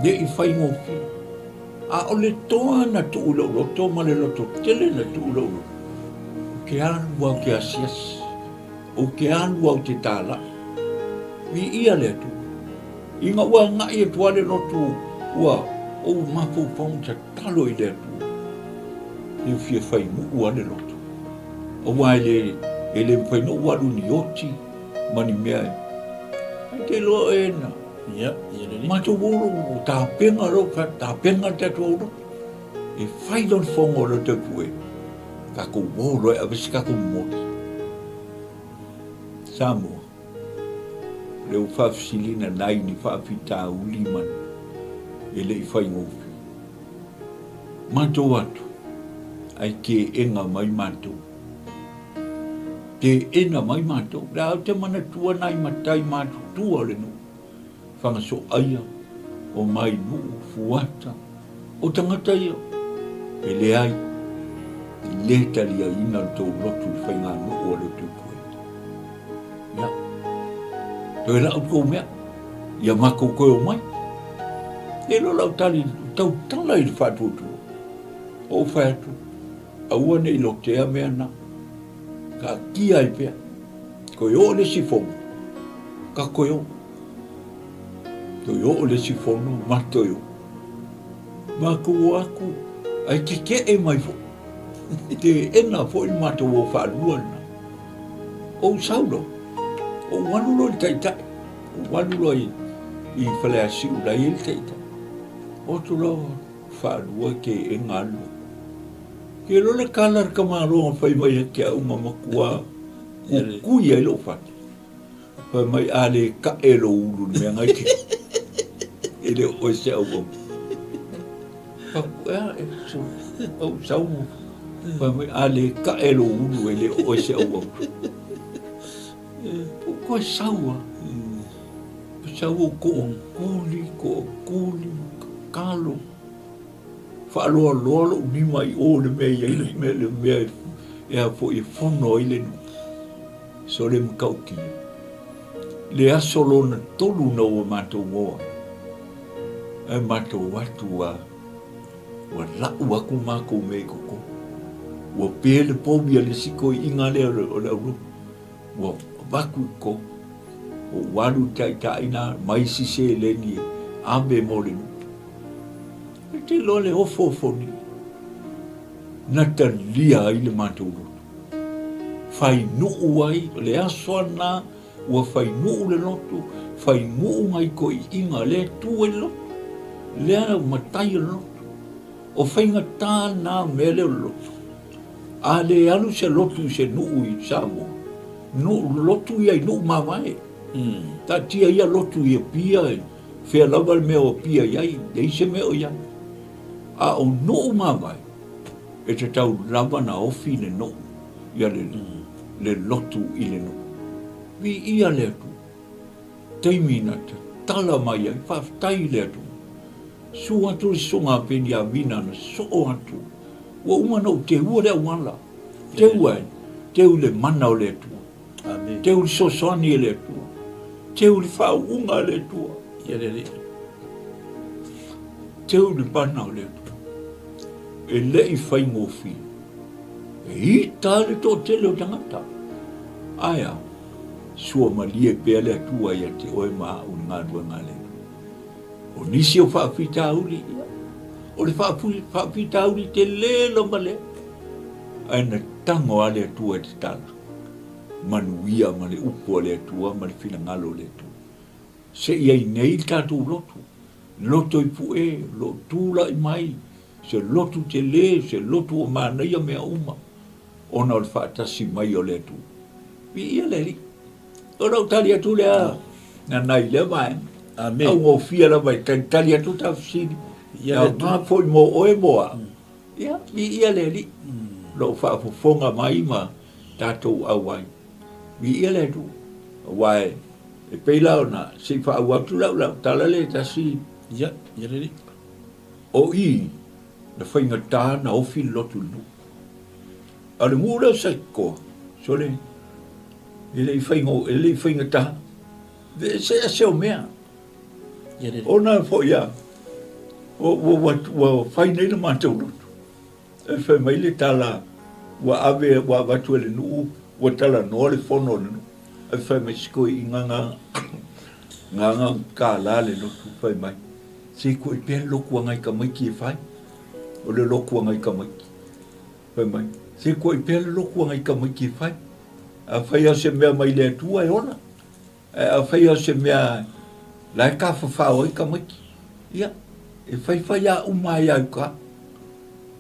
Le i faigofie. A o le toa na tuu i lou loto ma le loto tele na tuu i lou loto, ou te alu lava ou te asiasi, ou te alu lava ou te talai. Viia le Atua. Ina ua agai atu lava le loto ua ou mafaufau tatalo i le Atua, e fia fai nuu lava le loto. Aua e le, e le mafai ona ou alu i ni oti ma ni mea e. Ai te iloa e na. Ia, ia lelei. Matou o lo tapena lo, tapena le tatou au loto. E fai lona fono o le Lotopue. Tatou o loa e ave se tatou momoli. Samoa. Lea ua faafesiliina nai ni faafitauli ma e le i faigofie. Matou atu, ae teena mai matou. Teena mai matou. Lea ou te manatua nai matai matutua o le nuu. Fagasoaia, o Mainuu, Fuata, o tagata ia, e leai, e le taliaina le tou lotu i le faiganuu a le Tupua. Ia, toe lau tou mea, ia matou toe omai. E iloa lau tali, tautala i le faatuatua. Ou fai atu, aua ne i lotea mea na, taatia ai pea. Toe oo le isi fono, ka toe oo. Toe oo le isi fono, ma toe oo. Matou o atu, ae tetee mai foi. Teena foi le matou o faalua lena. Ou sau loa, ou alu loa i le taitai. Ou alu loa i, i Faleasiu la e i ai le taitai. O atu loa faalua teena alu loa. Ke loa le tala a le tamaloa na fai mai ia te au na matua kukui ai lou fatu. Fai mai a le ka'e lou ulu i le mea na e te e le o oe se auauna. Fai atu, e ou sau fai mai a le ka'e lou ulu e le o oe se auauna. Ou toe sau lava. Sau ou tookuli, tookuli, tatalo. Faaloaloa lou lima i o i le mea e i ai le mea, le mea e a foi e fono ai le nuu. Sole matautia. Le aso lona tolu na ua matou o ai, ae matou atu a, ua lau atu matou mea i totonu. Ua pe le povi a le isi toeaina lea o le aulotu. Ua avatu i totonu. Ua ou alu i taitai na, mai si seleni e ave mo le nuu. E te iloa le ofoofo nei, na talia ai le matou lotu. Fainuu ai, o le aso lava lena ua fainuu le lotu, fainuu nai toeaiina lea e tu ai le lotu, lea e matai o le lotu. O faigata lena mea lea o le lotu. A le alu se lotu i se nuu i Samoa, nuu, lotu ia i nuu mavae. Taatia ia lotu i Apia, Fea lava le mea o Apia i ai, leai se mea o i ai. A o nuu mavae, e tatau lava na ofi le nuu, ia le, le lotu i le nuu. Viia le Atua. Taimi na tatala mai ai, faafetai i le Atua. Susu atu le susuga a Peniamina na soo atu. Ua uma na ou teua le auala. Teu ai, teu le mana o le Atua. Amen. Teu le fesoasoani e le Atua. Teu le faauuga a le Atua. Ia le Alii. Teu le mana o le Atua. E le i faigofie. E ita le toatele o tagata. Ae a, sua malie pea le Atua ia te oe ma au i le galuega a le Atua. O nisi o faafitauli, ia, o le faafitauli tele lava lea. Ae na tago lava le Atua e tatala. Manuia ma le upu a le Atua ma le finagalo o le Atua. Se i ai nei le tatou lotu, loto i Pue, o lo o tulai mai se lotu tele, se lotu ua manaia mea uma, ona o le faatasi mai o le Atua. Viia le Alii. O lau tali atu lea Nana i lea vaega. Amene. Augofie lava e talitali atu ta fesili. Ia le Aoga foi mo oe mo au. Ia, viia le Alii. Lou faafofoga mai ma tatou auai. Viia le Atua. Aua e, e pei la ona, se i faaauau atu lau, lau tala lea e tasi. Ia, ia le Alii. O i, Na faigata na ofi le lotu i le nuu. A o le nuu lea o Satitoa, sole, e le i faigo, e le i faigata. Le eseese o mea. Ona foi a, ua, ua, ua, ua fai nei le matou lotu. E fai mai le tala, ua ave, ua avatu e le nuu, ua talanoa le fono a le nuu. Ae fai mai si toeaina na, na tala le lotu, fai mai, se i pea le lotu a nai tamaiti e fai. O le lotu a nai tamaiti. Fai mai, se i pea le lotu a nai tamaiti e fai. Afai o se mea mai le Atua e ola. Ae afai o se mea la e tafafao ai tamaiti, ia, e faifai a uma ai a i uta.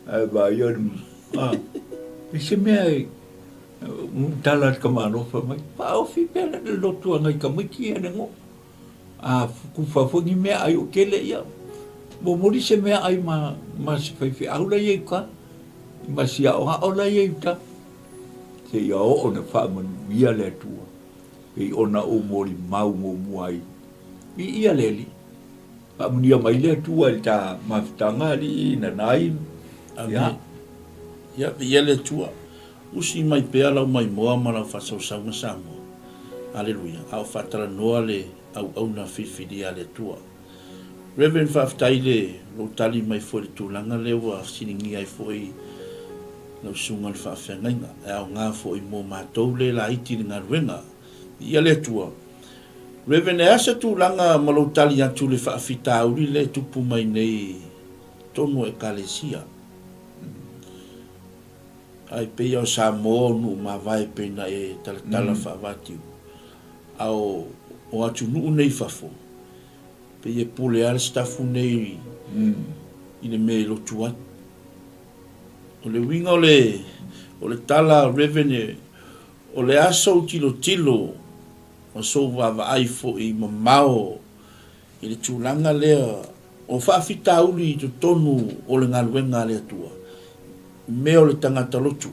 Ae vaai o le, a, i se mea e, tala le tamaloa fai mai, faaofi pea le lotu a nai tamaiti ia le nuu. A kufa foi ni meaai o tele, ia, momoli se meaai ma, ma se faifeau la i uta, ma si aoao la i uta, seia oo ina faamanuia le Atua. Pei ona ou molimau muamua ai. Viia le Alii. Faamanuia mai le Atua i le ta mafutaga, Alii, Nanai. Ia. Ia, viia le Atua. Usi mai pea lau maimoa ma lau faasausauga Samoa. Aleluia. A o faatalanoa le auauna filifilia a le Atua. Rev. Faafetai i le lou tali mai foi i le tulaga lea ua fesiligia ai foi lau susuga i le faafeagaiga. E aoga foi mo matou le laiti i le galuega. Viia le Atua. Rev. E a se tulaga ma lou tali atu i le faafitauli lea e tupu mai nei i totonu o Ekalesia? Ai pei o Samoa o nuu mavae pei na e talatala faavatiu. A o o atunuu nei i fafo, pei e pule lava le sitafu nei i le mea e lotu ai. O le uiga o le, o le tala a Rev. O le a sou tilotilo ma sou vaavaai foi mamao i le tulaga lea o faafitauli i totonu o le galuega a le Atua, mea o le tagata lotu.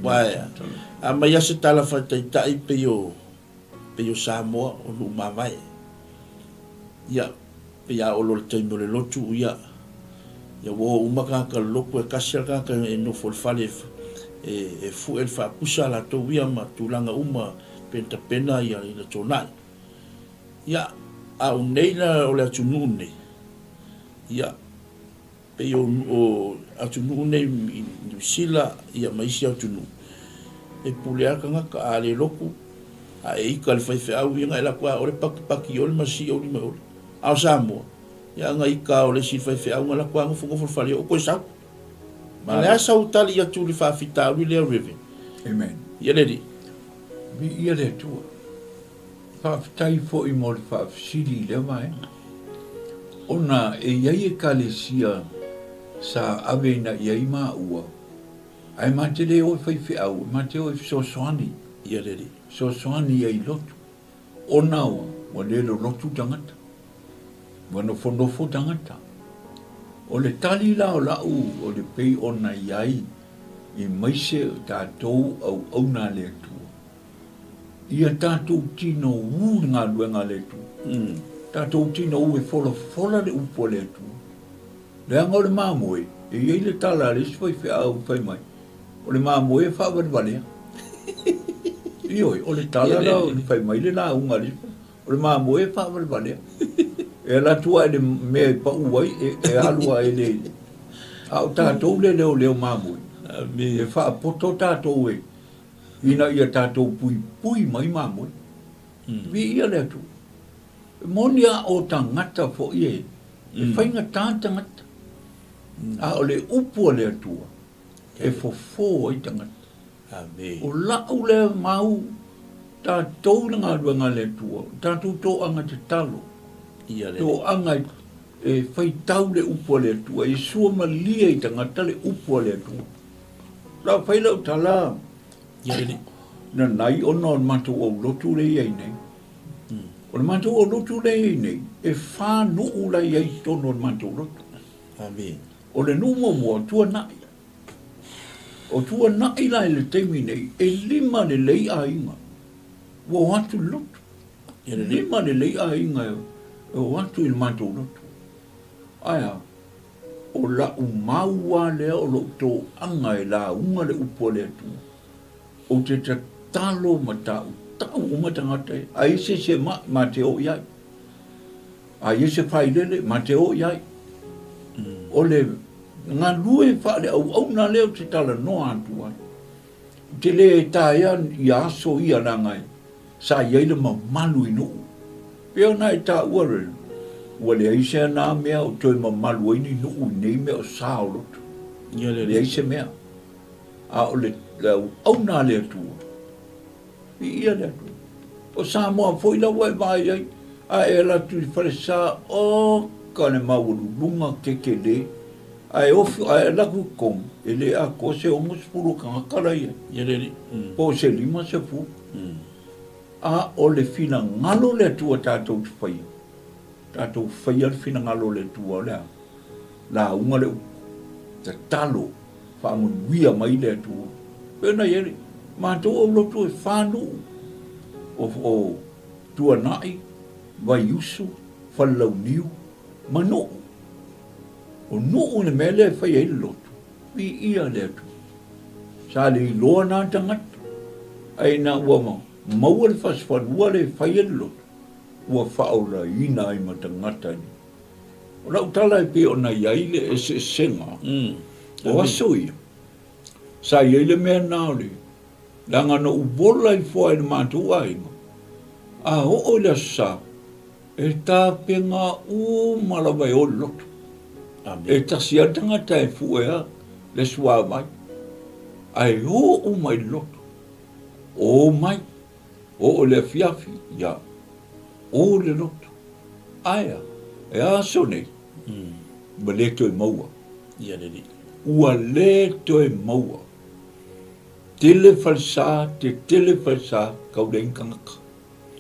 Aua a aumai lava se tala faataitai pei o, pei o Samoa, o nuu mavae. Ia, pei a oo loa i le taimi o le lotu, ia, ia ua o uma tagata i le lotu, e tasi lava le tagata e nofo i le fale e, e fue le faapusa a latou ia ma tulaga uma pei ona tapena ia i le tuanai. Ia, a o nei la o le atunuu nei, ia, Pei o atunuu nei i Niu Sila ma isi atunuu, e pule lava le tagata, a le lotu, a e ika i le faifeau ia, na e alu atu lava oe patipati i o le ma sii ou lima i o. A o Samoa, ia na ika lava o le isi faifeau na alu atu lava nofonofo i le fale o toe sau. O le a sau tali atu i le faafitauli lea Rev. Amen. Ia le Alii. Viia le Atua. Faafetai foi mo le faafesili i lea vaega. Ona e i ai ekalesia sa aveina i ai maua, ae ma te le o e faifeau, ma te o e fesoasoani. Ia le Alii. Fesoasoani ai i lotu. Ona ua le lolotu tagata. Ua nofonofo tagata. O le tali la o la'u o le pei ona i ai i maise o tatou auauna a le Atua. Ia tatou tino ū le galuega a le Atua. Tatou tino ū e folafola le upu a le Atua. Leaga o le mamoe, e i ai le tala a le isi faifeau e fai mai, o le mamoe e faavalevalea. Ioe, o le tala la o le fai mai le lauga a le isi, o le mamoe e faavalevalea. E alu atu lava i le mea e pau ai, e alu lava e le... A o tatou le leoleo mamoe, e faapoto tatou e ina ia tatou puipui mai mamoe. Viia le Atua. E moni a o tagata foi e, e faigata tagata. A o le upu a le Atua, e fofo ai tagata. Amen. O la'u lea mau, tatou i le galuega a le Atua, o tatou toaga tatalo, Ia le toaga e, e faitau le upu a le Atua, e suamalie i tagata le upu a le Atua. La fai lau tala nanai ona o le matou aulotu lea e i ai nei. O le matou aulotu lea e i ai nei, e fa nuu la e i ai i totonu o le matou lotu. Amen. O le nuu muamua o Tuanai. O Tuanai la i le taimi nei, e lima lelei aiga ua o atu i le lotu. E lima lelei aiga e o atu i le matou lotu. Ae a? O la'u mau a lea o lo'u toaga e lauga le upu a le Atua. Ou te tatalo ma ta'uta'u uma tagata ia. A i ai se isi e ma'i, ma te o i ai. A i ai se failele, ma te o i ai. O le galue faaleauauna lea ou te talanoa atu ai. Ou te le taea ia aso ia leaga e sa i ai le mamalu i nuu. Pei ona e taua le, ua leai se ana mea o toe mamalu ai ni nuu i nei mea o sa o loto. Leai se mea. A o le auauna a le Atua, viia le Atua. O Samoa foi la ua e vaai ai, a e ala atu i falesa, oka le maualuluga kekele, a e ofi, a e ala atu i totonu, e le atoa se 60 o tagata la i ai, po o se 50. A o le finagalo o le Atua tatou te faia, tatou faia le finagalo o le Atua, o le a? Lauga le upu, tatalo. Faamanuia mai le Atua. Pei ona i ai le matou aulotu e fa nuu o, o Tuanai, Vaiusu, Falelauniu ma Nuu. O Nuu le mea lea e fai ai le lotu, viia le Atua. Sa le iloa na tagata, ae ina ua maua le fasifanua lea e fai ai le lotu, ua faaolaina ai ma tagata i O lau tala e pei ona i ai le eseesega o aso ia, sa i ai le mea lena o le, leaga na ou ola ifo lava i le matou aiga, a oo i le Aso Sa, e tapena uma lava e o i le lotu. E tasi lava le tagata e fuea le suavai, ae o uma i le lotu. O mai, oo i le afiafi, ia, o le lotu. Ae a? E a aso nei? Ua le toe maua. Ia lelei. Ua le toe maua. Tele falesa, tetele falesa, kau leai ni tagata.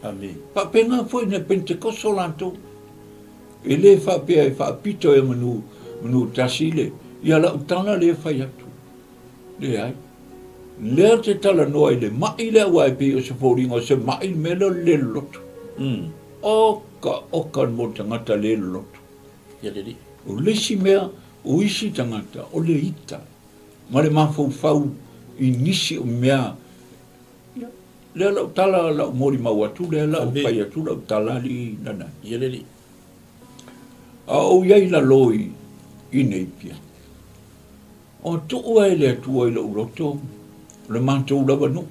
Amen. Faapena foi na Pentekoso latou. E le faapea e faapito e manu, manu tasi le, ia lau tala lea fai atu. Leai. Lea te talanoa i le ma'i lea aua e pei o se foliga o se ma'i le mea lea o le le loloto. Oka oka mo le tagata le loloto. Ia lelei. O le isi mea, o isi tagata, o le ita ma le mafaufau i nisi o mea. Ia, lea lau tala, lau molimau atu lea, lau fai atu lau tala alii Nanai. Ia lelei. A ou i ai i lalo i, i Napier, O tuu ai le Atua i lou loto, o le matou lava nuu.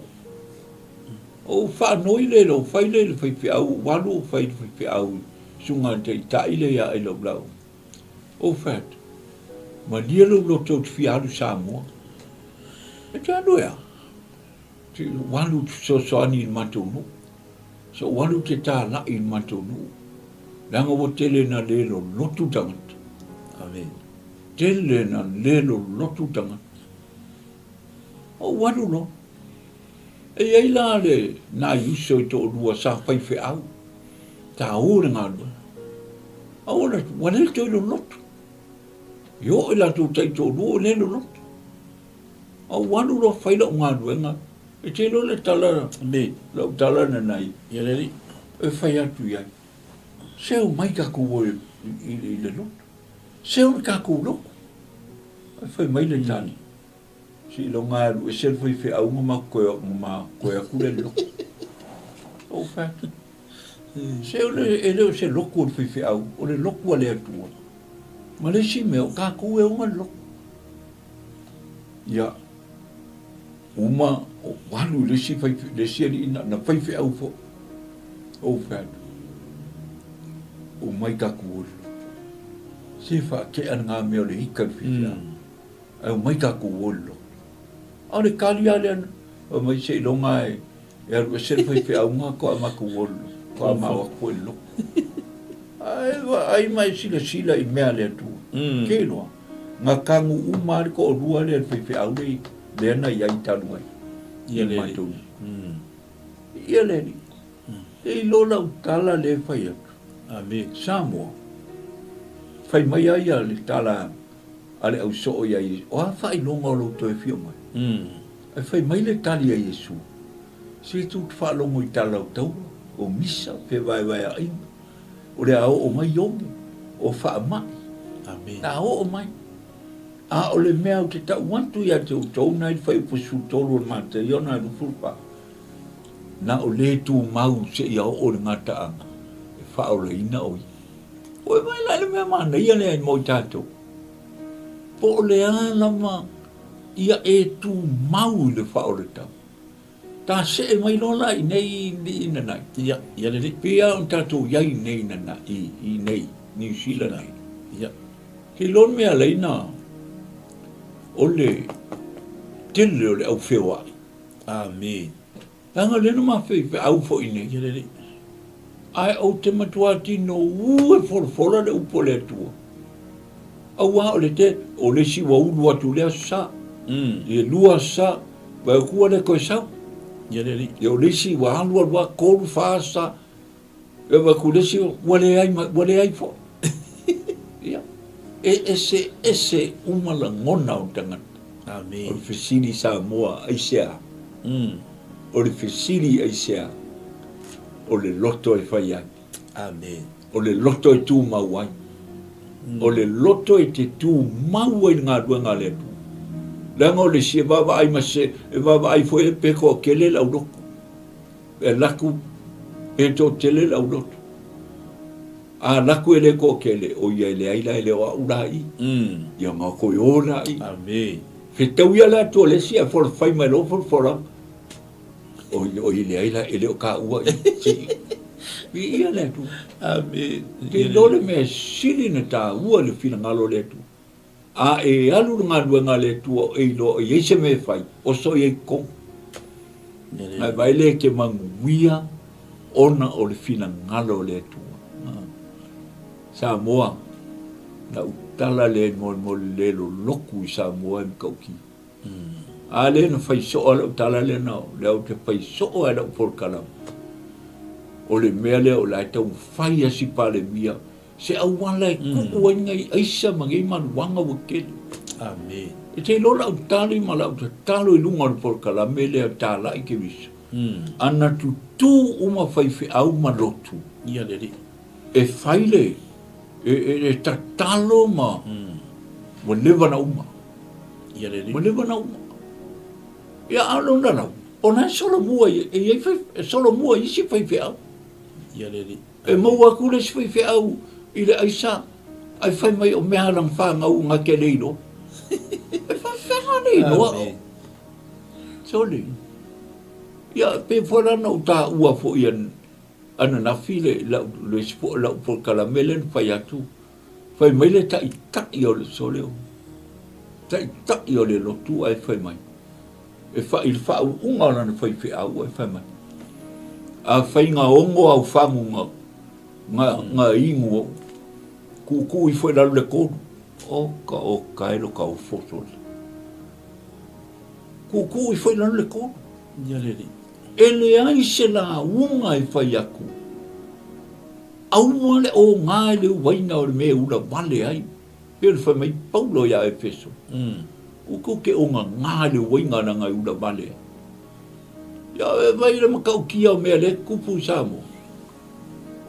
Ou faanoi lea i lou fai lea i le faifeau, ou alu ou fai i le faifeau, susuga i le taitai lea ia Ailaulau. Ou fai atu, malie lou loto ou te fia alu i Samoa. E te alu e a? Te ou alu ou te fesoasoani i le matou nuu. Se ou alu ou te talai i le matou nuu. Leaga ua tele ina le lolotu tagata. Amen. Tele na le lolotu tagata. Ou alu loa. E i ai la le nai uso e toalua sa faifeau, taua le galuega. A ua alu atu, ua le toe lolotu. I oo i latou taitoalua ua le lolotu. A ou alu loa fai lau galuega, e te iloa le tala, lau tala nanai, e fai atu i ai, se omai tatou o i le lotu. Se o le tatou lotu. Ae fai mai le tali, seiloga e alu ese le faifeau ma matou toe atu lea i le lotu. Ou fai atu, se o le, e le o se lotu o le faifeau, o le lotu a le Atua. Ma le isi mea, o tatou e ona le lotu. Ia, Uma ou alu i le isi fai, le isi alii na, na faifeau foi. Ou fai atu, omai tatou o i le lotu. Se faatea lena mea o le ika i le faifeau. Ae omai tatou o i le lotu. A o le tali lava lea, fai mai seiloga e, e alu ese le faifeau na faatoa matou o i le lotu, faatoa ma o atu foi i le lotu. Ae vaai ma e silasila i mea a le Atua. Ke iloa, na tanu uma lava le toalua lea i le faifeau lea lea na i ai talu ai i le matou nuu. Ia le alii, e iloa lau tala lea e fai atu. Amen. Samoa, fai mai ai le tala a le ausoo ia Iesu, o a faailoga o lou toe afio mai? Ae fai mai le tali a Iesu, se tou te faalogo i tala o taua, o misa, fevaevaeaiga, o le a oo mai oge, o faamai, Amen. O le a oo mai. A o le mea ou te tau atu ia te outou na i le fuaiupu 13 o le Mataio na 24, na o le tumau seia oo i le gataaga e faaolaina o ia. Ua vaai la i le mea manaia lea mo i tatou, po o le a lava ia e tumau i le faaolatau. Ta see mai loa la i nei i nanai. Ia, ia lelei. Pei lava ona tatou i ai nei nanai, i nei, Niu Sila nei. Ia. Ke iloa le mea laina o le tele o le au feoai. Amen. Leaga o lea na mafai feau foi nei. Ia lelei. Ae ou te matua tino u e folafola le upu a le Atua. Aua o le te, o le isi ua ulu atu i le aso sa. I le lua aso sa, vaai atu ua le toe sau. Ia le alii. Ia o le isi ua alu alu lava, tolu, fa aso sa. Ia vaai atu i le isi ua leai ma, ua leai foi. Ia, e eseese uma lagona o tagata. Amen. O le fesili Samoa, aisea? O le fesili aisea? O le loto e fai ai. Amen. O le loto e tumau ai. O le loto e te tumau ai i le galuega a le Atua. Leaga o le isi e vaavaai ma se, e vaavaai foi pe toatele le aulotu. E alu atu pe toatele le aulotu. A alu atu e le toatele, o ia e leai la, e le o au la i. Ia ona toe o la i. Amen. Fetau ia le atu o le isi ae fai mai loa folafolaga. Oi, leai la, e le o taua i si. Viia le Atua. Amen. Te iloa le mea sili na taua i le finagalo o le Atua. A e alu le galuega a le Atua o e iloa o i ai se mea e fai, oso i ai totonu. Ae vaai lea e te manuia ona o le finagalo o le Atua. Samoa, lau tala lea i molemole le loloku i Samoa e matautia. A lea na fai soo lava lau tala lea na, lea ou te fai soo lava i lau polokalame. O le mea lea o la e taumafai lava si Palemia se auala e tuu ai nei aisa ma nei maluaga ua tele. Amen. E te iloa lau tali ma lau tatalo i luga o le polokalame lea talai Keriso. Ana tutū uma faifeau ma lotu. Ia le Alii. E fai le, e, e, e tatalo ma ua leva na uma. Ia le Ua leva na uma. Ia a o lona lau, o la e solomua i, e i ai fai, e solomua i isi faifeau. Ia le alii. E maua atu le isi faifeau i le aisa, ae fai mai o mea lana fanau na te le iloa. E faafefea le iloa. Sole. Ia, pe foi la na ou taua foi ananafi le, lau, le isi foi lau polokalame lea na fai atu. Fai mai le taitai o le sole o taitai o le lotu ae fai mai e fa i le faauuga o lana faifeau ae fai mai afai na ono au fagu na na na inu o tuutuu ifo i lalo le kolu oka oka e lo ka ofo sole tuutuu ifo i lalo le kolu Ia le alii. E leai se lauga e fai atu Aua le oga i le uaina o le mea e ula vale ai, pei ona fai mai Paulo iā Efeso, Ua tou te ogagā i le uaina leaga e ula vale ai. Ia e vai le matautia o mea lea e tutupu i Samoa.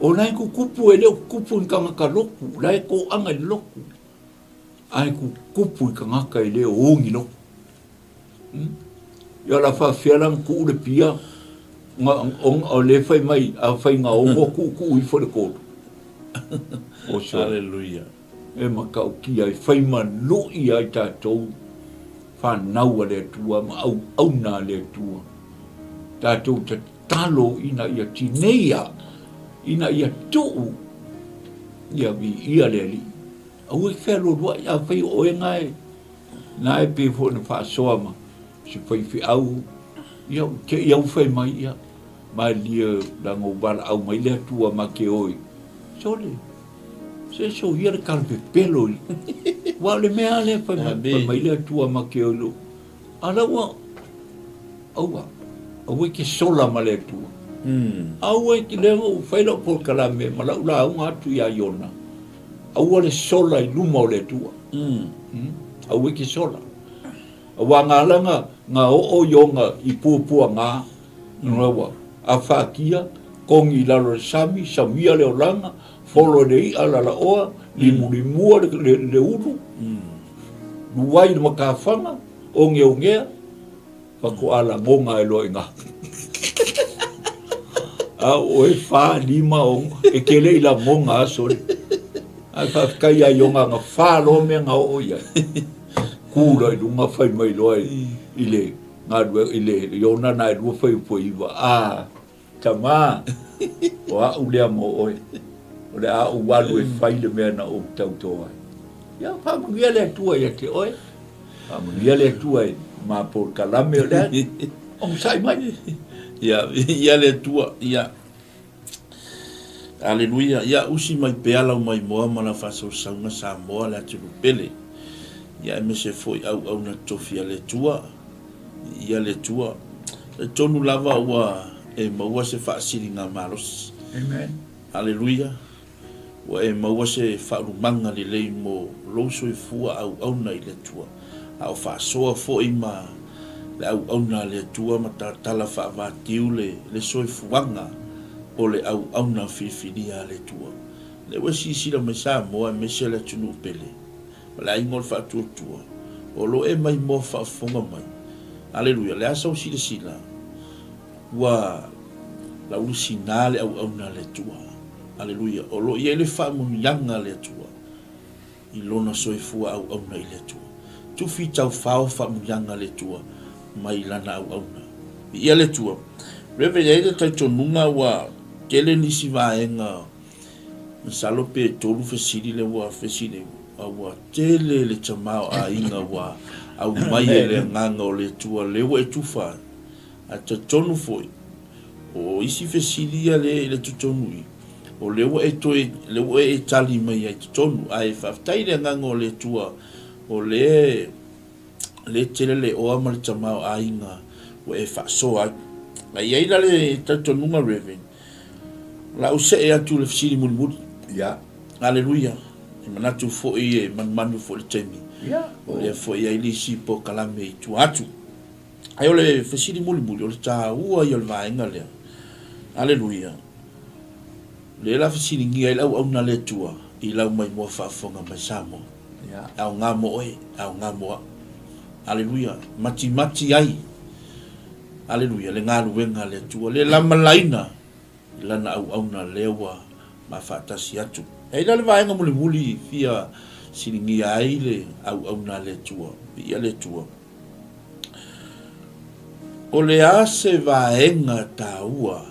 O la e tutupu e le o tutupu i ni tagata lotu, o la e toaga i le lotu, ae tutupu i tagata e le o ogi lotu. Ia o le a faafefea la ona tuu le pia o lea fai mai a fai na ono tuutuu ifo i le kolu. Oso. Hallelujah. E matautia e fai malui ai tatou fanau a le Atua ma auauna a le Atua. Tatou tatalo ina ia tineia, ina ia tuu ia viia le Alii. Aua e fealualuai, afai o oe na e Na e pei foi ona faasoa ma si faifeau, ia ua te i au fai mai, ia, malie leaga ua valaau mai le Atua ma te o i, sole, se soia le talapepelo i, aua o le mea lava lea fai mai, fai mai le Atua ma te o i lou, a la ua, aua, aua e te sola ma le Atua. Aua e te, lea ua fai lau polokalame ma lau lauga atu ia Iona, Aua le sola i luma o le Atua. Aua e te sola. Aua nga ala nga, nga oo i ona i puapuaga, nga ua a faatia, kogi i lalo le sami, samia le olaga, folo e le i'a lalaoa, limulimua le, le, le ulu. Luai le matafaga, ogeogea, faatoa lagoga ai loa i ina. A o oe, fa, lima, ono, e te le i lagoga aso nei. Ae faafetai ia Iona na fa loa mea na oo i ai. Ku loa i luga fai mai loa i le galuega i le Iona na e lua fuaiupu e iva. A Tama, o au lea mo oe. O le a ou alu e fai le mea na ou tautō ai. Ia, faamanuia le Atua ia te oe. Faamanuia le Atua i ma polokalame o le a. Onosai mai. Ia, ia le Atua, ia. Aleluia. Ia, usi mai pea lau maimoa ma lau faasausauga Samoa le atunuu pele. Ia, aemaise foi auauna tofi a le Atua. Ia le Atua. Talitonu lava ua e maua se faasiliga malosi. Amen. Aleluia. Ua e maua se faaulumaga lelei mo lou soifua auauna i le Atua, a o faasoa foi ma le auauna a le Atua ma talatala faavatiu le le soifuaga o le auauna filifilia a le Atua. Lea ua e silasila mai Samoa aemaise le atunuu pele. Ma le aiga o le faatuatua, o lo o e maimoa faafofoga mai. Aleluia! Le a sau silasila, ua laulusina le auauna a le Atua. Aleluia! O lo o i ai le faamanuiaga a le Atua i lona soifua auauna i le Atua. Tufi taufao faamanuiaga a le Atua mai lana auauna. Viia le Atua. Rev. E i ai le talitonuga ua tele nisi vaega Masalo pe 3 fesili lea ua fesili a ua tele le tamaoaiga ua aumai e le Agaga o le Atua lea ua e tufa ai. Ae talitonu foi, o isi fesili ia lea i le totonu i, o lea ua e toe, lea ua e tali mai ai i totonu. Ae faafetai i le Agaga o le Atua o lea lea tele le oa ma le tamaoaiga ua e faasoa ai. Ae i ai la le talitonuga Rev. O le a ou see atu i le fesili mulimuli. Ia. Aleluia. E manatu foi e manumanu foi i le taimi. Ia. O lea foi e i ai le isi polokalame i tua atu. Ae o le fesili mulimuli, o le taua ia o le vaega lea. Aleluia. O lea la fesiligia ai le auauna a le Atua i lau maimoa faafofoga mai Samoa. Ia. E aoga mo oe, e aoga mo au. Aleluia. Matimati ai. Aleluia, le galuega a le Atua, le lamalaina i Lana auauna lea ua ma faatasi atu. E i ai la le vaega mulimuli i fia siligia ai le auauna a le Atua, viia le Atua. O le a se vaega taua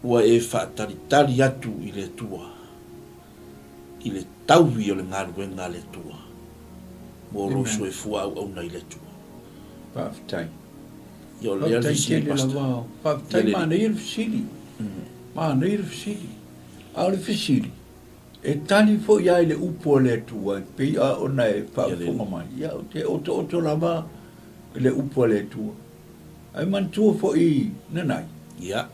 ua e faatalitali atu i le Atua i le taui o le galuega a le Atua mo lou soifua auauna i le Atua? Faafetai. Ia o lea le Faafetai fesili, tele Pastor. lava. Faafetai Ia le manaia le fesili. Manaia le fesili. A o le fesili, e tali foi lava i le upu a le Atua e pei lava ona e Ia le faafofoga mai. Ia ou te otooto lava i le upu a le Atua. Ae manatua foi Nanai, Ia.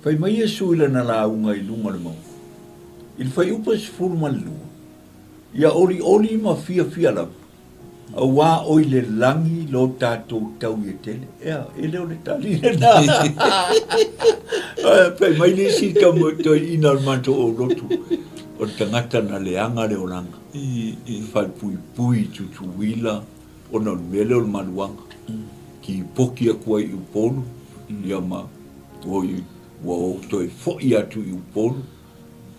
fai mai Iesu i lana lauga i luga o le mauga, i le fuaiupu e 12, Ia olioli ma fiafia lava, Auā oi le lagi lo tatou tau ia tele. Ea, e le o le tali lena. Fai mai le isi tama toeaina o le matou aulotu, o le tagata na leaga le olaga, falepuipui i Tutuila ona o le mea lea o le maluaga. Tipoki atu ai i Upolu, ia ma ua ou toe foi atu i Upolu,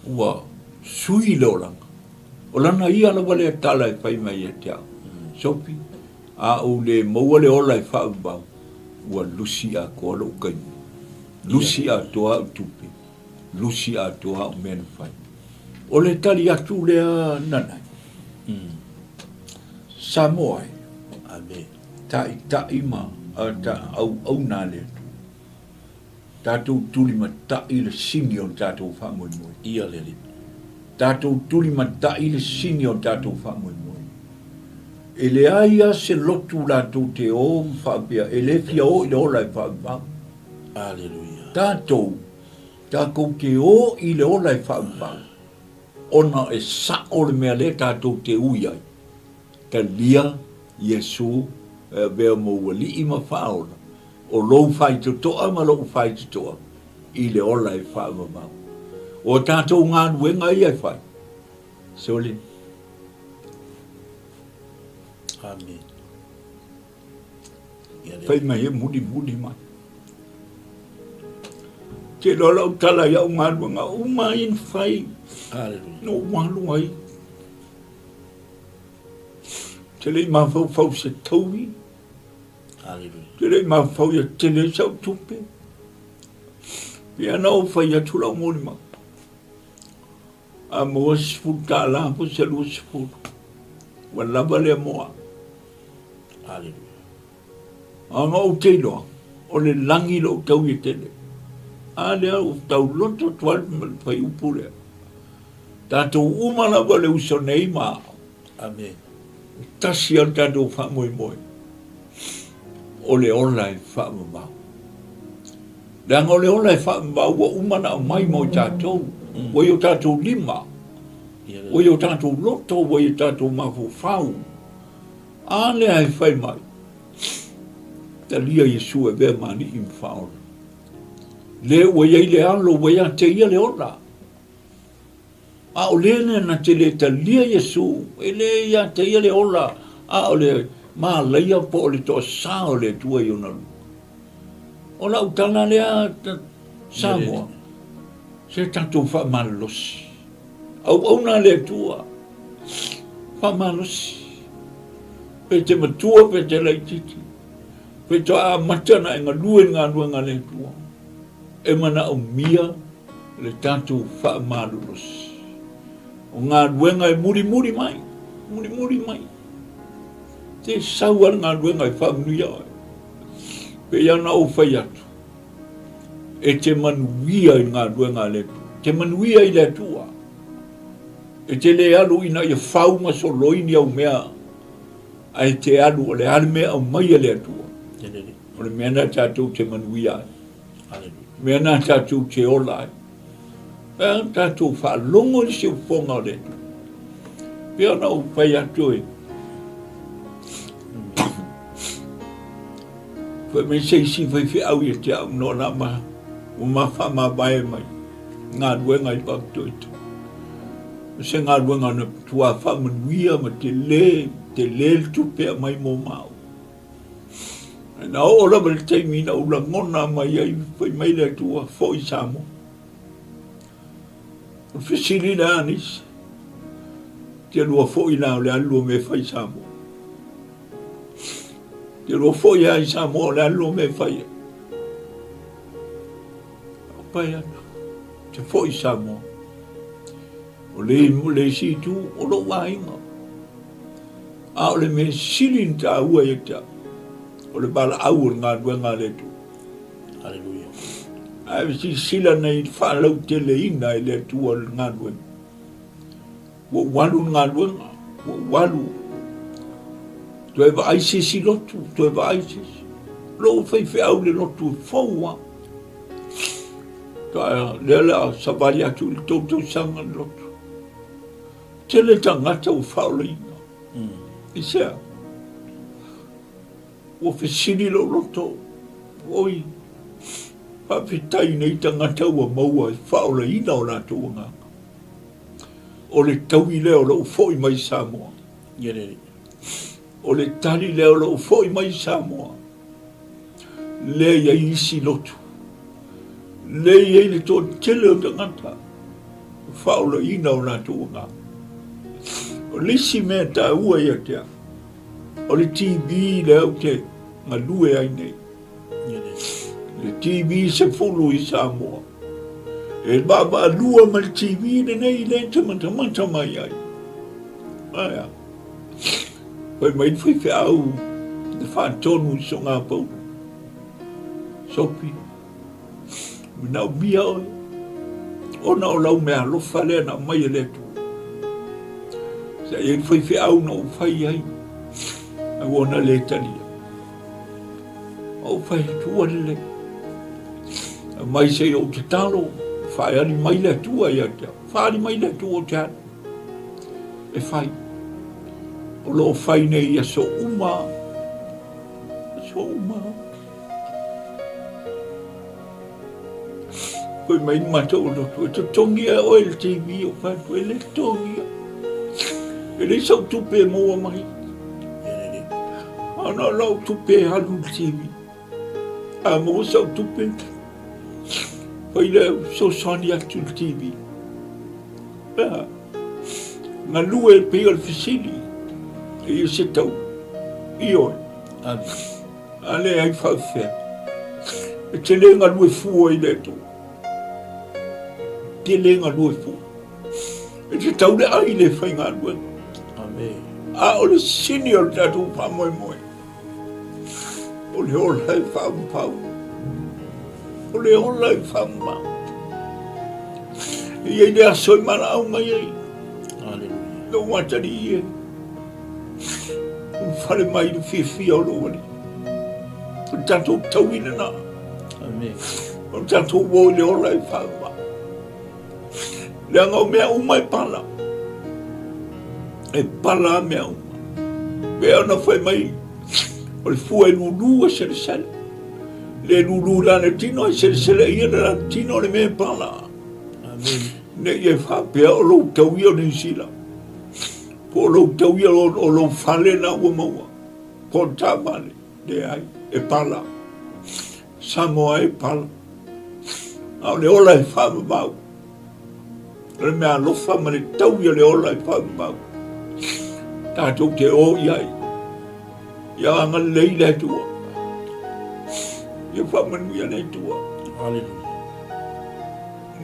ua sui le olaga. O lana ia lava lea tala e fai mai ia te au, Sophie, a ou le maua le ola e faavavau, ua lusi atoa lou taimi, lusi atoa au tupe, lusi atoa au mea na fai. O le tali atu lea Nanai, Samoa e, Amen. Taitai ma auauna a le Atua. Tatou tulimatai le sini o le tatou faamoemoe. Ia le Alii. Tatou tulimatai le sini o le tatou faamoemoe. E leai a se lotu latou te o ma faapea e le fia o i le ola e faavavau. Aleluia. Tatou, takou te o i le ola e faavavau ona e sao le mea lea tatou te ui ai. Talia Iesu e avea mou alii ma faaola, o lou faitotoa ma lou faitotoa i le ola e faavavau. O a tatou galuega ia e fai, sole. Amen. Fai mai e mulimuli mai. Te loa lau tala i au galuega uma ai na fai. Hallelujah. Na ou alu ai. Te le i mafaufau se taui. Hallelujah. Te le i mafaufau ia tele ai sau tupe. Ia na ou fai atu lau molimau. A maua se $10 po o se 20, ua lava lea mo au. Hallelujah. Ona ou te iloa, o le lagi lou taui e tele. A lea ua tauloto atu ai le fuaiupu lea. Tatou uma lava le uso nei ma au. Amen. E tasi lava le tatou faamoemoe, o le ola e faavavau. Leaga o le ola e faavavau ua uma ona aumai mo i tatou, ua i o tatou lima, ua i o tatou loto, ua i o tatou mafaufau. A lea e fai mai, talia Iesu e avea ma Alii ma Faaola. Le ua i ai le alo, ua ia te ia le ola. A o le lea na te le talia Iesu, e le ia te ia le ola, a o le malaia po o le toasa o le Atua i ona luma. O lau tala lea, Samoa, se tatou faamalolosi. Auauna a le Atua, faamalosi. Pe te matua pe te laititi, pe toa amata ona e galue i le galuega a le Atua, e manaomia le tatou faamalolosi. O galuega e mulimuli mai, mulimuli mai. Te sau lava le galuega e faamanuia oe. Pei lava ona ou fai atu, e te manuia i le galuega a le Atua. E te manuia i le Atua. E te le alu ina ia fau ma soloi ni au mea, ae te alu o le a le mea e aumai e le Atua. O le mea lena tatou te manuia ai. Mea lena tatou te ola ai. Ae tatou faalogo i le siufofoga o le Atua. Pei ona ou fai atu e Fai mai se isi faifeau ia te au no la ma ua ma faamavae mai galuega i Papatoetoe. O se galuega na matua faamanuia ma tele, tele le tupe e aumai mo maua. Na oo lava i le taimi na ou lagona mai ai, fai mai le Atua, foi i Samoa. O le fesili lea a nisi, te lua foi la o le a le lua mea e fai i Samoa? Te lua foi lava i Samoa o le a le lua mea e fai ai? Ou fai atu, te foi i Samoa. O le, le isi itu, o lou aiga. A o le mea sili ona taua ia te au, o le valaau o le galuega a le Atua. Aleluia. Ae silasila nei i le faalauteleina e le Atua o le galuega. Ua ou alu i le galuega, ua ou alu. Toe vaai se isi lotu, toe vaai se isi. Lou faifeau i le lotu e fou lava. Lea o le a savali atu i le tou tausaga le lotu. Tele tagata ua faaolaina. I se a? Ua fesili lou loto, Oi, faafetai i nei tagata ua maua e faaolaina o latou agaga. O le taui lea o lou foi mai i Samoa. O le tali lea o lou foi mai i Samoa. Lea e i ai isi lotu. Lea e i ai le toatele o tagata ua faaolaina o latou agaga. O le isi mea taua ia te au, o le TV lea ou te galue ai nei. Le TV 10 i Samoa. E vaavaalua ma le TV lenei lea e te matamata mai ai. Ae a? Fai mai le faifeau le faatonu i Sogapaula. Sopi, manaomia oe, ona o lau meaalofa lea na aumai e le Atua. Sa i ai le faifeau na ou fai ai, ae ua na le talia. Ou fai atu, ua lelei. Aumai se i ou tatalo, faaali mai le Atua ia te au. Faaali mai le Atua ou te alu. E fai. O lo o fai nei i aso uma. Aso uma. Fai mai le matou lotu, e totogi e oe le TV o fai atu, e le totogia. E leai sau tupe e maua mai. Ona o lau tupe e alu i le TV. A maua sau tupe, fai lea fesoasoani atu i le TV. Ea, galue e pei o le fesili, e ia se tau, ioe. A leai faafefea, e te le galue fua i le Atua. E te le galue fua. E te tau le ai le faigaluega. Amen. A o le sini o le tatou faamoemoe, o le ola e faamapau. O le ola e faamamau. E i ai le aso e valaau mai ai. Aleluia. Lou atalii e. Ulufale mai i le fiafia o lou Alii. O le tatou taui lena. Amen. O le tatou o i le ola e faamamau. Leaga o mea uma e pala. E pala mea uma. Pei ona fai mai, o le fua e lulu e selesele. Le lulu i lana tino, e selesele ia le lana tino o le mea e pala. Amen. Ne i e faapea o lou tau ia o Niu Sila. Po o lou tau ia o lou fale na ua maua. Po o le taavale. Leai, e pala. Samoa e pala. A o le ola e faavavau. O le mea alofa ma le taui o le ola e faavavau. Tatou te o i ai. Ia agalelei le Atua. Ia faamanuia le Atua. Hallelujah.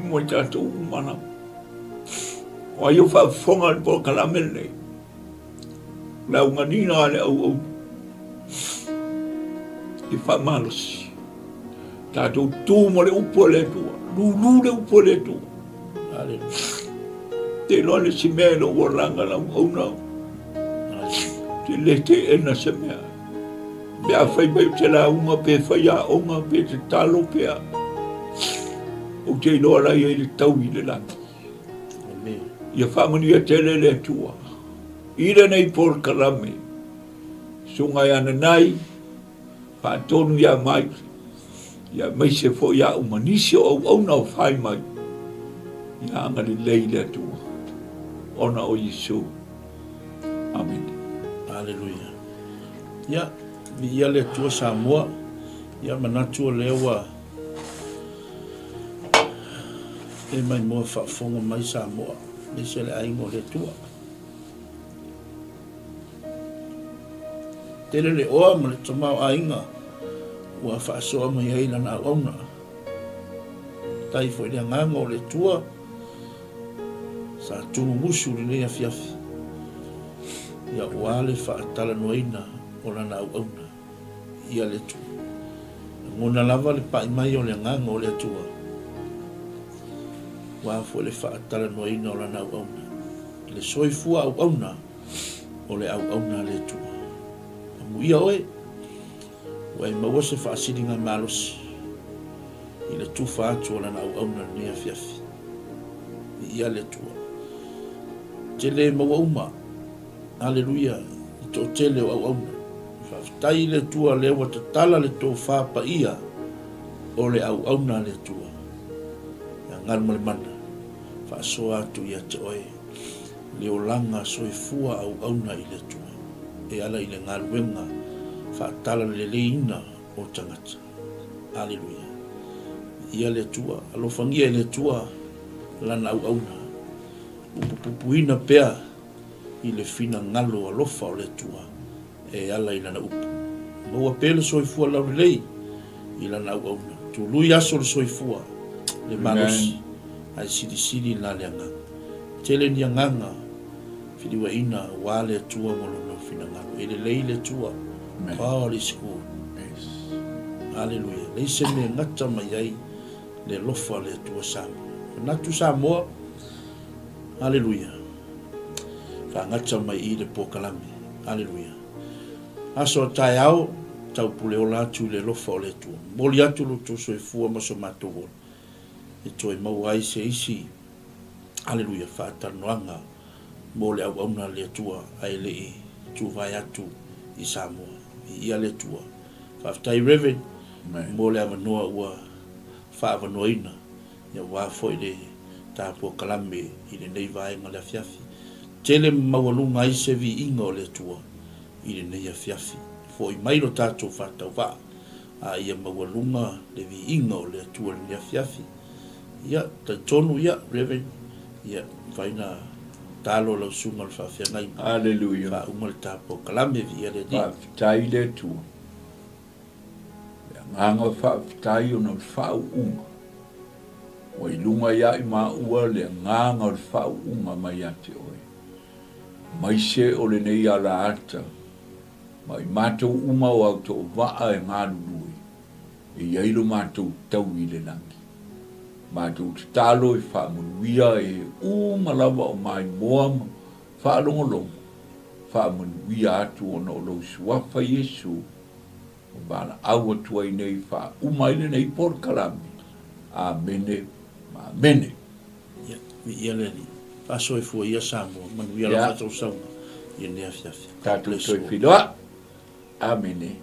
Mo i tatou uma lava. O ai o faafofoga i le polokalame lenei. Le auganina a le auauna i faamalosi. Tatou tu ma le upu a le Atua. Lulu le upu a le Atua. Aleluia. Te iloa le isi mea i lou olaga lau auauna. Te le teena se mea. Pe a fai mai ou te lauga pe fai aoga pe tatalo pe a. Ou te iloa la i ai le taui i le lagi. Ia faamanuia tele le Atua i lenei polokalame. Susuga ia Nanai, faatonu ia Mike, ia aemaise foi ia au ma nisi o auauna o fai mai. Ia agalelei le Atua ona o Iesu. Amene. Aleluia. Ia, viia le Atua Samoa. Ia manatu o lea ua E maimoa faafofoga mai Samoa, aemaise le aiga o le Atua. Tele le oa ma le tamaoaiga ua faasoa mai ai lana auauna. Tai foi le agaga o le Atua sa tumumusu i lenei afiafi, ia ua le faatalanoaina o lana auauna. ia le Atua. Lagona lava le pai mai o le Agaga o le Atua, aua foi le faatalanoaina o Lana auauna, i le soifua auauna o le auauna a le Atua. Amuia oe, ua e maua se faasiliga malosi i le tufa atu o Lana auauna i lenei afiafi. Viia le Atua. Tele maua uma. Aleluia i toatele o auauna. Faafetai i le Atua lea ua tatala le tofa paia o le auauna a le Atua. Ia galu ma le mana, faasoa atu ia te oe le olaga soifua auauna i le Atua e ala i le galuega faatalaleiina o tagata. Aleluia. Viia le Atua, alofagia e le Atua lana auauna. Upupupuina pea i le finagalo alofa o le Atua e ala i Lana upu. Maua pea le soifua laulelei i Lana auauna. Tului aso le soifua, le malosi, ae silisili la le agaga. Tele ni agaga filiuaina aua le Atua ma Lona finagalo. E lelei le Atua. God is good. Aleluia. Leai se mea e gata mai ai le alofa o le Atua Samoa. Manatu Samoa. Aleluia. Faagata mai i le polokalame. Aleluia. Aso a taeao, taupule ola atu i le alofa o le Atua. Momoli atu lo outou soifua ma so matou ola, e toe maua ai se isi, aleluia, faatalanoaga mo le auauna a le Atua ae le i tuvae atu i Samoa. Viia le Atua. Faafetai Rev. Mo le avanoa ua faaavanoaina. Aua foi le ta polokalame i lenei vaega o le afiafi. Tele ma maualuga ai se viiga o le Atua i lenei afiafi. Fo'i mai lo tatou faatauvaa, a ia maualuga le viiga o le Atua i lenei afiafi. Ia, talitonu, ia, Rev. Ia, mafai ona talo lau susuga i le faafeagaiga. Aleluia. Faauma le ta polokalame, viia le Alii. Faafetai i le Atua. Le agaga faafetai ona o le faauuga. Ua i luga ia i maua le agaga o le faauuga mai ia te oe. Maise o lenei alaata ma i matou uma o au toovaa e galulue, e i ai lo matou taui i le lagi. Matou tatalo e faamanuia e uma lava o maimoa ma faalogologo, faamanuia atu ona o lou Suafa Iesu ua valaau atu ai nei faauma ai lenei polokalame. Amene ma amene. Ia, viia le Alii. Faasoifua ia Samoa, manuia lau Ia. faatausauga i lenei afiafi. God Tatou bless toe all. feiloai. Amene.